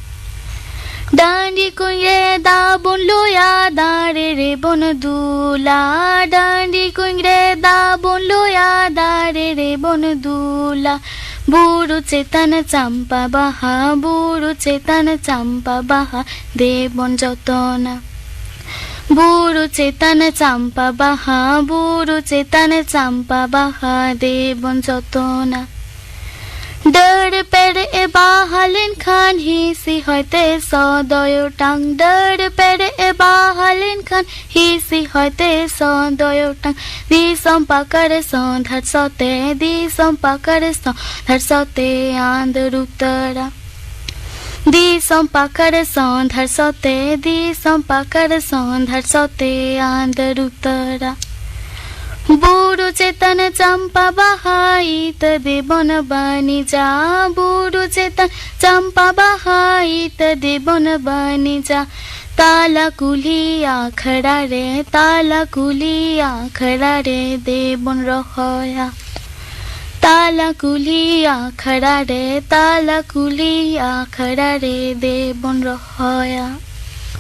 ᱰᱟᱹᱰᱤ ᱠᱩᱧ ᱨᱮ ᱫᱟᱜ ᱵᱚᱱ ᱞᱩᱭᱟ, ᱫᱟᱨᱮ ᱨᱮᱵᱚᱱ ᱫᱩᱞᱟ᱾ ᱰᱟᱹᱰᱤ ᱠᱩᱧ ᱨᱮ ᱫᱟᱜ ᱵᱚᱱ ᱞᱩᱭᱟ, ᱫᱟᱨᱮ ᱨᱮᱵᱚᱱ ᱫᱩᱞᱟ᱾ ᱵᱩᱨᱩ ᱪᱮᱛᱟᱱ ᱪᱟᱢᱯᱟ ᱵᱟᱦᱟ, ᱵᱩᱨᱩ ᱪᱮᱛᱟᱱ ᱪᱟᱢᱯᱟ ᱵᱟᱦᱟ, ᱫᱮᱵᱚᱱ ᱡᱚᱛᱚᱱᱟ᱾ ᱵᱩᱨᱩ ᱪᱮᱛᱟᱱ ᱪᱟᱢᱯᱟ ᱵᱟᱦᱟ, ᱵᱩᱨᱩ ᱪᱮᱛᱟᱱ ᱪᱟᱢᱯᱟ ᱵᱟᱦᱟ, ᱫᱮᱵᱚᱱ ᱡᱚᱛᱚᱱᱟ᱾ ᱰᱟᱹᱨ ᱯᱮᱨᱮᱡ ᱮ ᱵᱟᱦᱟ ᱞᱮᱱᱠᱷᱟᱱ, ᱦᱤᱥᱤ ᱦᱚᱭᱛᱮ ᱥᱚ ᱫᱚᱭᱚᱴᱟᱝ᱾ ᱰᱟᱹᱨ ᱯᱮᱨᱮᱡ ᱮ ᱵᱟᱦᱟ ᱞᱮᱱᱠᱷᱟᱱ, ᱦᱤᱥᱤ ᱦᱚᱭᱛᱮ ᱥᱚ ᱫᱚᱭᱚᱴᱟᱝ᱾ ᱫᱤᱥᱚᱢ ᱯᱟᱠᱟᱲ ᱥᱚᱸᱫᱷᱟᱲ ᱥᱚᱛᱮ, ᱫᱤᱥᱚᱢ ᱯᱟᱠᱟᱲ ᱥᱚᱸᱫᱷᱟᱲ ᱥᱚᱛᱮ ᱟᱸᱫᱚᱲ ᱩᱛᱟᱹᱨᱟ᱾ ᱫᱤᱥᱚᱢ ᱯᱟᱠᱟᱲ ᱥᱚᱸᱫᱷᱟᱲ ᱥᱚᱛᱮ, ᱫᱤᱥᱚᱢ ᱯᱟᱠᱟᱲ ᱥᱚᱸᱫᱷᱟᱲ ᱥᱚᱛᱮ ᱟᱸᱫᱽ ᱨᱩᱛᱟᱹᱨᱟ᱾ ᱵᱩᱨᱩ ᱪᱮᱛᱟᱱ ᱪᱟᱢᱯᱟ ᱵᱟᱦᱟ ᱤᱛᱟᱹ ᱫᱮᱵᱚᱱ ᱵᱟᱹᱱᱤᱡᱟ, ᱵᱩᱨᱩ ᱪᱮᱛᱟᱱ ᱪᱟᱢᱯᱟ ᱵᱟᱦᱟ ᱤᱛᱟᱹ ᱫᱮᱵᱚᱱ ᱵᱟᱹᱱᱤᱡᱟ᱾ ᱛᱟᱞᱟ ᱠᱩᱞᱦᱤ ᱟᱠᱷᱲᱟ ᱨᱮ, ᱛᱟᱞᱟ ᱠᱩᱞᱦᱤ ᱟᱠᱷᱲᱟ ᱨᱮ ᱫᱮᱵᱚᱱ ᱨᱚᱦᱚᱭᱟ᱾ ᱛᱟᱞᱟ ᱠᱩᱞᱦᱤ ᱟᱠᱷᱲᱟ ᱨᱮ, ᱛᱟᱞᱟ ᱠᱩᱞᱦᱤ ᱟᱠᱷᱲᱟ ᱨᱮ ᱫᱮᱵᱚᱱ ᱨᱚᱦᱚᱭᱟ᱾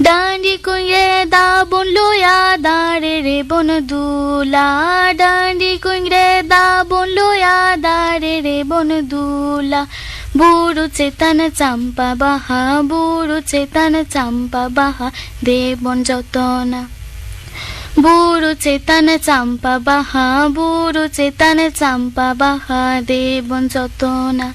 ᱰᱟᱹᱰᱤ ᱠᱩᱸᱧ ᱨᱮ ᱫᱟᱜ ᱵᱚᱱ ᱞᱩᱭᱟ, ᱫᱟᱨᱮ ᱨᱮᱵᱚᱱ ᱫᱩᱞᱟ᱾ ᱰᱟᱹᱰᱤ ᱠᱩᱸᱧ ᱨᱮ ᱫᱟᱜ ᱵᱚᱱ ᱞᱩᱭᱟ, ᱫᱟᱨᱮ ᱨᱮᱵᱚᱱ ᱫᱩᱞᱟ᱾ ᱵᱩᱨᱩ ᱪᱮᱛᱟᱱ ᱪᱟᱢᱯᱟ ᱵᱟᱦᱟ, ᱵᱩᱨᱩ ᱪᱮᱛᱟᱱ ᱪᱟᱢᱯᱟ ᱵᱟᱦᱟ ᱫᱮᱵᱚᱱ ᱡᱚᱛᱚᱱᱟ᱾ ᱵᱩᱨᱩ ᱪᱮᱛᱟᱱ ᱪᱟᱢᱯᱟ ᱵᱟᱦᱟ, ᱵᱩᱨᱩ ᱪᱮᱛᱟᱱ ᱪᱟᱢᱯᱟ ᱵᱟᱦᱟ ᱫᱮᱵᱚᱱ ᱡᱚᱛᱚᱱᱟ᱾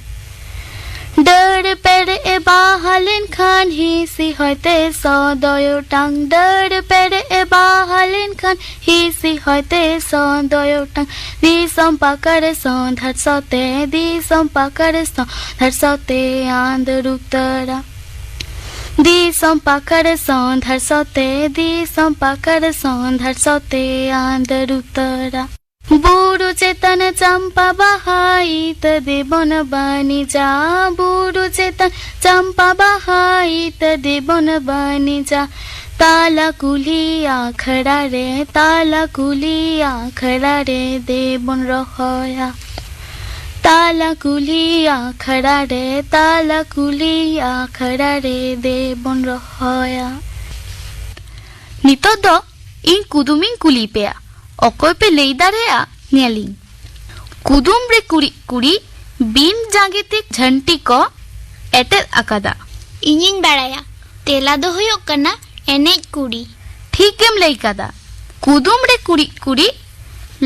ᱰᱟᱹᱨ ᱯᱮᱨᱮᱡ ᱮ ᱵᱟᱦᱟ ᱞᱮᱱᱠᱷᱟᱱ ᱦᱤᱸᱥᱤ ᱦᱚᱭᱛᱮ ᱥᱚᱫᱚᱭ ᱚᱴᱟᱝ᱾ ᱰᱟᱹᱨ ᱯᱮᱨᱮᱡ ᱮ ᱵᱟᱦᱟ ᱞᱮᱱᱠᱷᱟᱱ ᱦᱤᱸᱥᱤ ᱦᱚᱭᱛᱮ ᱥᱚᱫᱚᱭ ᱚᱴᱟᱝ᱾ ᱫᱤᱥᱚᱢ ᱯᱟᱠᱟᱲ ᱥᱚᱸᱫᱷᱟᱲ ᱥᱚᱛᱮ, ᱫᱤᱥᱚᱢ ᱯᱟᱠᱟᱲ ᱥᱚᱸᱫᱷᱟᱲ ᱥᱚᱛᱮ ᱟᱸᱫᱽ ᱨᱩᱛᱟᱹᱨᱟ᱾ ᱫᱤᱥᱚᱢ ᱯᱟᱠᱟᱲ ᱥᱚᱸᱫᱷᱟᱲ ᱥᱚᱛᱮ, ᱫᱤᱥᱚᱢ ᱯᱟᱠᱟᱲ ᱥᱚᱸᱫᱷᱟᱲ ᱥᱚᱛᱮ ᱟᱸᱫᱽ ᱨᱩᱛᱟᱹᱨᱟ᱾ ᱵᱩᱨᱩ ᱪᱮᱛᱟᱱ ᱪᱟᱢᱯᱟ ᱵᱟᱦᱟ ᱤᱛᱟᱹ ᱫᱮᱵᱚᱱ ᱵᱟᱹᱱᱤᱡᱟ᱾ ᱵᱩᱨᱩ ᱪᱮᱛᱟᱱ ᱪᱟᱢᱯᱟ ᱵᱟᱦᱟ ᱤᱛᱟᱹ ᱫᱮᱵᱚᱱ ᱵᱟᱹᱱᱤᱡᱟ᱾ ᱛᱟᱞᱟ ᱠᱩᱞᱦᱤ ᱟᱠᱷᱲᱟ ᱨᱮ, ᱛᱟᱞᱟ ᱠᱩᱞᱦᱤ ᱟᱠᱷᱲᱟ ᱨᱮ ᱫᱮᱵᱚᱱ ᱨᱚᱦᱚᱭᱟ᱾ ᱛᱟᱞᱟ ᱠᱩᱞᱦᱤ ᱟᱠᱷᱲᱟ ᱨᱮ, ᱛᱟᱞᱟ ᱠᱩᱞᱦᱤ ᱟᱠᱷᱲᱟ ᱨᱮ ᱫᱮᱵᱚᱱ ᱨᱚᱦᱚᱭᱟ᱾ ᱱᱤᱛᱚᱜ ᱫᱚ ᱤᱧ ᱠᱩᱫᱩᱢᱤᱧ ᱠᱩᱞᱤ ᱯᱮᱭᱟ, ᱚᱠᱚᱭ ᱯᱮ ᱞᱟᱹᱭ ᱫᱟᱲᱮᱭᱟᱜᱼᱟ ᱧᱮᱞᱤᱧ᱾ ᱠᱩᱫᱩᱢ ᱨᱮ ᱠᱩᱲᱤᱫ ᱠᱩᱲᱤᱫ ᱵᱤᱱ ᱡᱟᱸᱜᱮ ᱛᱮ ᱡᱷᱟᱹᱱᱴᱤ ᱠᱚ ᱮᱴᱮᱫ ᱟᱠᱟᱫᱟ᱾ ᱤᱧᱤᱧ ᱵᱟᱲᱟᱭᱟ, ᱛᱮᱞᱟ ᱫᱚ ᱦᱩᱭᱩᱜ ᱠᱟᱱᱟ ᱮᱱᱮᱡ ᱠᱩᱲᱤ᱾ ᱴᱷᱤᱠ ᱜᱮᱢ ᱞᱟᱹᱭ ᱠᱟᱫᱟ᱾ ᱠᱩᱫᱩᱢ ᱨᱮ ᱠᱩᱲᱤᱫ ᱠᱩᱲᱤᱫ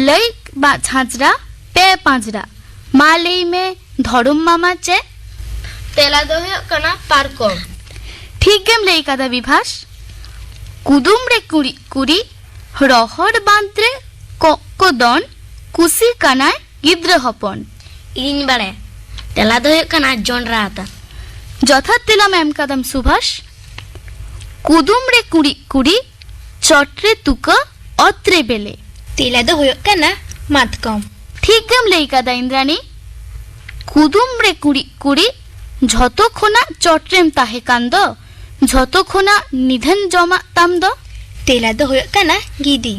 ᱞᱟᱹᱭ ᱵᱟ ᱡᱷᱟᱸᱡᱽᱨᱟ ᱯᱮ ᱯᱟᱸᱡᱽᱨᱟ᱾ ᱢᱟ ᱞᱟᱹᱭ ᱢᱮ ᱫᱷᱚᱨᱚᱢ ᱢᱟᱢᱟ ᱪᱮᱫ? ᱛᱮᱞᱟ ᱫᱚ ᱦᱩᱭᱩᱜ ᱠᱟᱱᱟ ᱯᱟᱨᱠᱚᱢ᱾ ᱴᱷᱤᱠ ᱜᱮᱢ ᱞᱟᱹᱭ ᱠᱟᱫᱟ ᱵᱤᱵᱷᱟᱥ᱾ ᱠᱩᱫᱩᱢ ᱨᱮ ᱠᱩᱲᱤᱫ ᱠᱩᱲᱤᱫ ᱨᱚᱦᱚᱲ ᱵᱟᱸᱫᱽ ᱨᱮ ᱠᱚᱸᱜ ᱠᱚ ᱫᱚᱱ, ᱠᱩᱥᱤ ᱠᱟᱱᱟᱭ ᱜᱤᱫᱽᱨᱟᱹ ᱦᱚᱯᱚᱱ᱾ ᱤᱧ ᱵᱟᱲᱟᱭᱟ, ᱛᱮᱞᱟ ᱫᱚ ᱦᱩᱭᱩᱜ ᱠᱟᱱᱟ ᱡᱚᱱᱰᱨᱟ ᱟᱛᱟ᱾ ᱡᱚᱛᱷᱟᱛ ᱛᱮᱞᱟᱢ ᱮᱢ ᱠᱟᱫᱟᱢ ᱥᱩᱵᱷᱟᱥ᱾ ᱠᱩᱫᱩᱢ ᱨᱮ ᱠᱩᱲᱤᱫ ᱠᱩᱲᱤᱫ, ᱪᱚᱴ ᱨᱮ ᱛᱩᱠᱟᱹ, ᱚᱛ ᱨᱮ ᱵᱮᱞᱮ᱾ ᱛᱮᱞᱟ ᱫᱚ ᱦᱩᱭᱩᱜ ᱠᱟᱱᱟ ᱢᱟᱛᱠᱚᱢ᱾ ᱴᱷᱤᱠ ᱜᱮᱢ ᱞᱟᱹᱭ ᱠᱟᱫᱟ ᱤᱱᱫᱨᱟᱱᱤ᱾ ᱠᱩᱫᱩᱢ ᱨᱮ ᱠᱩᱲᱤᱫ ᱠᱩᱲᱤᱫ, ᱡᱷᱚᱛᱚ ᱠᱷᱚᱱᱟᱜ ᱪᱚᱴ ᱨᱮᱢ ᱛᱟᱦᱮᱸ ᱠᱟᱱ ᱫᱚ, ᱡᱷᱚᱛᱚ ᱠᱷᱚᱱᱟᱜ ᱱᱤᱫᱷᱟᱹᱱ ᱡᱚᱢᱟᱜ ᱛᱟᱢ ᱫᱚ᱾ ᱛᱮᱞᱟ ᱫᱚ ᱦᱩᱭᱩᱜ ᱠᱟᱱᱟ ᱜᱤᱫᱤ᱾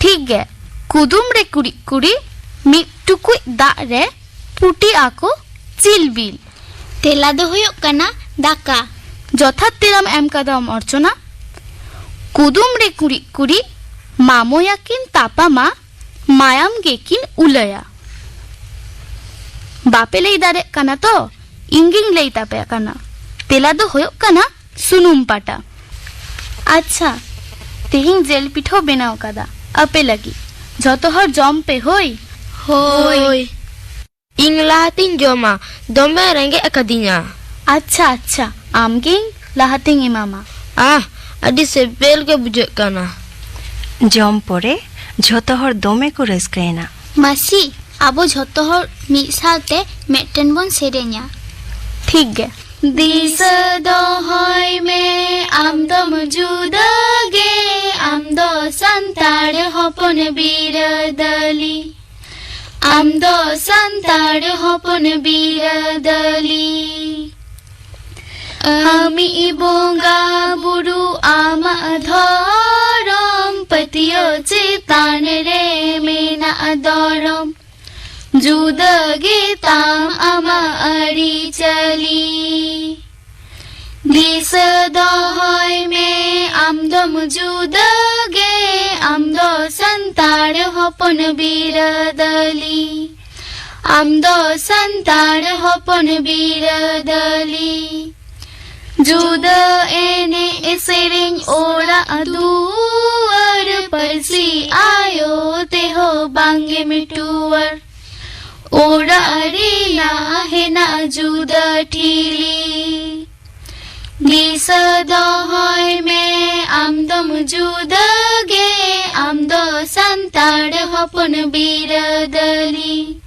ᱴᱷᱤᱠ ᱜᱮ᱾ ᱠᱩᱫᱩᱢ ᱨᱮ ᱠᱩᱲᱤᱫ ᱠᱩᱲᱤᱫ, ᱢᱤᱫ ᱴᱩᱠᱩᱡ ᱫᱟᱜ ᱨᱮ ᱯᱩᱴᱤ ᱟᱠᱚ ᱪᱤᱞᱵᱤᱞ᱾ ᱛᱮᱞᱟ ᱫᱚ ᱦᱩᱭᱩᱜ ᱠᱟᱱᱟ ᱫᱟᱠᱟ᱾ ᱡᱚᱛᱷᱟᱛ ᱛᱮᱞᱟᱢ ᱮᱢ ᱠᱟᱫᱟᱢ ᱚᱨᱪᱚᱱᱟ᱾ ᱠᱩᱫᱩᱢ ᱨᱮ ᱠᱩᱲᱤᱫ ᱠᱩᱲᱤᱫ, ᱢᱟᱢᱚᱭᱟ ᱠᱤᱱ ᱛᱟᱯᱟᱢᱟ, ᱢᱟᱭᱟᱢ ᱜᱮᱠᱤᱱ ᱩᱞᱟᱹᱭᱟ᱾ ᱵᱟᱯᱮ ᱞᱟᱹᱭ ᱫᱟᱲᱮᱜ ᱠᱟᱱᱟ ᱛᱚ? ᱤᱧ ᱜᱤᱧ ᱞᱟᱹᱭ ᱛᱟᱯᱮ ᱠᱟᱱᱟ᱾ ᱛᱮᱞᱟ ᱫᱚ ᱦᱩᱭᱩᱜ ᱠᱟᱱᱟ ᱥᱩᱱᱩᱢ ᱯᱟᱴᱟ᱾ ᱟᱪᱪᱷᱟ, ᱛᱮᱦᱮᱧ ᱡᱮᱞ ᱯᱤᱴᱷᱟᱹ ᱵᱮᱱᱟᱣ ᱠᱟᱫᱟ ᱟᱯᱮ ᱞᱟᱹᱜᱤᱫ᱾ ᱡᱷᱚᱛᱚ ᱦᱚᱲ ᱡᱚᱢ ᱯᱮ ᱦᱳᱭ᱾ ᱦᱳᱭ᱾ ᱤᱧ ᱞᱟᱦᱟᱛᱤᱧ ᱡᱚᱢᱟ, ᱫᱚᱢᱮ ᱨᱮᱸᱜᱮᱡ ᱟᱠᱟᱫᱤᱧᱟ᱾ ᱟᱪᱪᱷᱟ, ᱟᱪᱪᱷᱟ, ᱟᱢᱜᱤᱧ ᱞᱟᱦᱟᱛᱤᱧ ᱮᱢᱟᱢᱟ᱾ ᱟᱦ, ᱟᱹᱰᱤ ᱥᱤᱵᱤᱞ ᱜᱮ ᱵᱩᱡᱷᱟᱹᱜ ᱠᱟᱱᱟ᱾ ᱡᱚᱢ ᱯᱚᱨᱮ ᱡᱷᱚᱛᱚ ᱦᱚᱲ ᱫᱚᱢᱮ ᱠᱚ ᱨᱟᱹᱥᱠᱟᱹᱭᱮᱱᱟ᱾ ᱢᱟᱹᱥᱤ, ᱟᱵᱚ ᱡᱷᱚᱛᱚ ᱦᱚᱲ ᱢᱤᱫ ᱥᱟᱶᱛᱮ ᱢᱤᱫᱴᱮᱱ ᱵᱚᱱ ᱥᱮᱨᱮᱧᱟ᱾ ᱴᱷᱤᱠ ᱜᱮ᱾ ᱫᱤᱥᱟᱹ ᱫᱚᱦᱚᱭ ᱢᱮ, ᱟᱢ ᱫᱚᱢ ᱡᱩᱫᱟᱹ ᱜᱮ, ᱟᱢ ᱫᱚ ᱥᱟᱱᱛᱟᱲ ᱦᱚᱯᱚᱱ ᱵᱤᱨᱟᱹᱫᱟᱹᱞᱤ᱾ ᱟᱢ ᱫᱚ ᱥᱟᱱᱛᱟᱲ ᱦᱚᱯᱚᱱ ᱵᱤᱨᱟᱹᱫᱟᱹᱞᱤ᱾ ᱟᱢᱤᱡ ᱵᱚᱸᱜᱟ ᱵᱩᱨᱩ, ᱟᱢᱟᱜ ᱫᱷᱚᱨᱚᱢ, ᱯᱟᱹᱛᱭᱟᱹᱣ ᱪᱮᱛᱟᱱ ᱨᱮ ᱢᱮᱱᱟᱜ ᱫᱚᱨᱚᱢ᱾ ᱡᱩᱫᱟᱹ ᱜᱮᱛᱟᱢ ᱟᱢᱟᱜ ᱟᱹᱨᱤᱪᱟᱹᱞᱤ᱾ ᱫᱤᱥᱟᱹ ᱫᱚᱦᱚᱭ ᱢᱮ, ᱟᱢ ᱫᱚᱢ ᱡᱩᱫᱟᱹ ᱜᱮ, ᱟᱢ ᱫᱚ ᱥᱟᱱᱛᱟᱲ ᱦᱚᱯᱚᱱ ᱵᱤᱨᱟᱹᱫᱟᱹᱞᱤ᱾ ᱟᱢ ᱫᱚ ᱥᱟᱱᱛᱟᱲ ᱦᱚᱯᱚᱱ ᱵᱤᱨᱟᱹᱫᱟᱹᱞᱤ᱾ ᱡᱩᱫᱟᱹ ᱮᱱᱮᱡ ᱥᱮᱨᱮᱧ, ᱚᱲᱟᱜ ᱫᱩᱣᱟᱹᱨ, ᱯᱟᱹᱨᱥᱤ ᱟᱭᱳ ᱛᱮᱦᱚᱸ ᱵᱟᱝᱜᱮ ᱢᱤᱴᱩᱣᱟᱹᱨ᱾ ᱚᱲᱟᱜ ᱨᱮᱱᱟᱜ ᱦᱮᱱᱟᱜ ᱡᱩᱫᱟᱹ ᱴᱷᱤᱞᱤ᱾ ᱫᱤᱥᱟᱹ ᱫᱚᱦᱚᱭ ᱢᱮ, ᱟᱢ ᱫᱚᱢ ᱡᱩᱫᱟᱹ ᱜᱮ, ᱟᱢ ᱫᱚ ᱥᱟᱱᱛᱟᱲ ᱦᱚᱯᱚᱱ ᱵᱤᱨᱟᱹᱫᱟᱹᱞᱤ᱾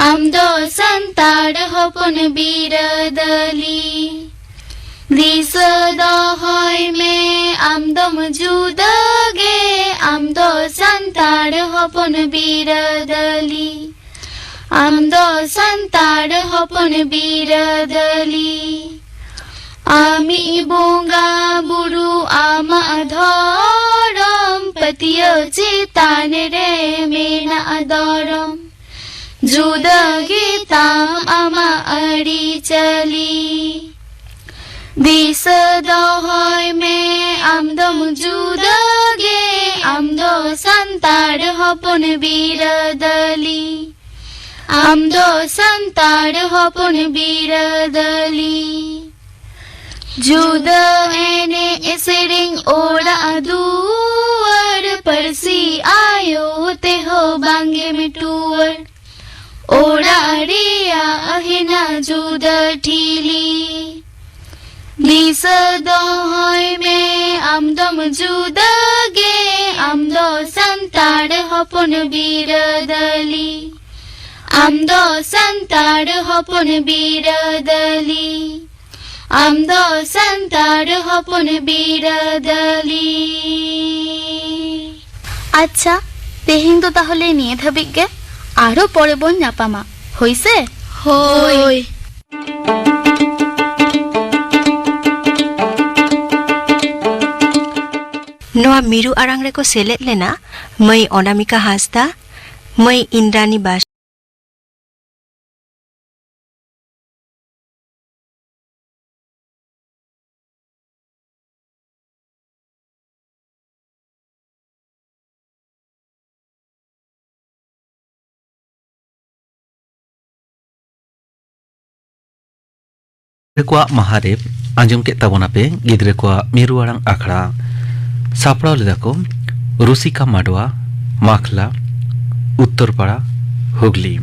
ᱟᱢ ᱫᱚ ᱥᱟᱱᱛᱟᱲ ᱦᱚᱯᱚᱱ ᱵᱤᱨᱟᱹᱫᱟᱹᱞᱤ᱾ ᱫᱤᱥᱟᱹ ᱫᱚᱦᱚᱭ ᱢᱮ, ᱟᱢ ᱫᱚᱢ ᱡᱩᱫᱟᱹ ᱜᱮ, ᱟᱢ ᱫᱚ ᱥᱟᱱᱛᱟᱲ ᱦᱚᱯᱚᱱ ᱵᱤᱨᱟᱹᱫᱟᱹᱞᱤ᱾ ᱟᱢ ᱫᱚ ᱥᱟᱱᱛᱟᱲ ᱦᱚᱯᱚᱱ ᱵᱤᱨᱟᱹᱫᱟᱹᱞᱤ᱾ ᱟᱢᱤᱡ ᱵᱚᱸᱜᱟ ᱵᱩᱨᱩ, ᱟᱢᱟᱜ ᱫᱷᱚᱨᱚᱢ, ᱯᱟᱹᱛᱭᱟᱹᱣ ᱪᱮᱛᱟᱱ ᱨᱮ ᱢᱮᱱᱟᱜ ᱫᱚᱨᱚᱢ᱾ ᱡᱩᱫᱟᱹ ᱜᱮᱛᱟᱢ ᱟᱢᱟᱜ ᱟᱹᱨᱤᱪᱟᱹᱞᱤ᱾ ᱫᱤᱥᱟᱹ ᱫᱚᱦᱚᱭ ᱢᱮ, ᱟᱢ ᱫᱚᱢ ᱡᱩᱫᱟᱹ ᱜᱮ, ᱟᱢ ᱫᱚ ᱥᱟᱱᱛᱟᱲ ᱦᱚᱯᱚᱱ ᱵᱤᱨᱟᱹᱫᱟᱹᱞᱤ᱾ ᱟᱢ ᱫᱚ ᱥᱟᱱᱛᱟᱲ ᱦᱚᱯᱚᱱ ᱵᱤᱨᱟᱹᱫᱟᱹᱞᱤ᱾ ᱡᱩᱫᱟᱹ ᱮᱱᱮᱡ ᱥᱮᱨᱮᱧ, ᱚᱲᱟᱜ ᱫᱩᱣᱟᱹᱨ, ᱯᱟᱹᱨᱥᱤ ᱟᱭᱳ ᱛᱮᱦᱚᱸ ᱵᱟᱝᱜᱮᱢ ᱴᱩᱣᱟᱹᱨ᱾ ᱚᱲᱟᱜ ᱨᱮᱭᱟᱜ ᱦᱮᱱᱟᱜ ᱡᱩᱫᱟᱹ ᱴᱷᱤᱞᱤ᱾ ᱫᱤᱥᱟᱹ ᱫᱚᱦᱚᱭ ᱢᱮ, ᱟᱢ ᱫᱚᱢ ᱡᱩᱫᱟᱹ ᱜᱮ, ᱟᱢ ᱫᱚ ᱥᱟᱱᱛᱟᱲ ᱦᱚᱯᱚᱱ ᱵᱤᱨᱟᱹᱫᱟᱹᱞᱤ᱾ ᱟᱢ ᱫᱚ ᱥᱟᱱᱛᱟᱲ ᱦᱚᱯᱚᱱ ᱵᱤᱨᱟᱹᱫᱟᱹᱞᱤ᱾ ᱟᱢ ᱫᱚ ᱥᱟᱱᱛᱟᱲ ᱦᱚᱯᱚᱱ ᱵᱤᱨᱟᱹᱫᱟᱹᱞᱤ᱾ ᱟᱪᱪᱷᱟ, ᱛᱮᱦᱮᱧ ᱫᱚ ᱛᱟᱦᱚᱞᱮ ᱱᱤᱭᱟᱹ ᱫᱷᱟᱹᱵᱤᱡ ᱜᱮ, ᱟᱨᱦᱚᱸ ᱯᱚᱨᱮ ᱵᱚᱱ ᱧᱟᱯᱟᱢᱟ, ᱦᱳᱭ ᱥᱮ? ᱦᱳᱭ᱾ ᱱᱚᱣᱟ ᱢᱤᱨᱩ ᱟᱲᱟᱝ ᱨᱮᱠᱚ ᱥᱮᱞᱮᱫ ᱞᱮᱱᱟ ᱢᱟᱹᱭ ᱚᱱᱟᱢᱤᱠᱟ ᱦᱟᱸᱥᱫᱟ, ᱢᱟᱹᱭ ᱤᱱᱫᱨᱟᱱᱤ ᱵᱟᱥ ᱜᱤᱫᱽᱨᱟᱹ ᱠᱚᱣᱟᱜ ᱢᱟᱦᱟ ᱨᱮ ᱟᱸᱡᱚᱢ ᱠᱮᱫ ᱛᱟᱵᱚᱱᱟᱯᱮ ᱜᱤᱫᱽᱨᱟᱹ ᱠᱚᱣᱟᱜ ᱢᱤᱨᱩ ᱟᱲᱟᱝ ᱟᱠᱷᱲᱟ᱾ ᱥᱟᱯᱲᱟᱣ ᱞᱮᱫᱟ ᱠᱚ ᱨᱩᱥᱤᱠᱟ ᱢᱟᱰᱣᱟ, ᱢᱟᱠᱷᱞᱟ, ᱩᱛᱛᱚᱨᱯᱟᱲᱟ, ᱦᱩᱜᱽᱞᱤ᱾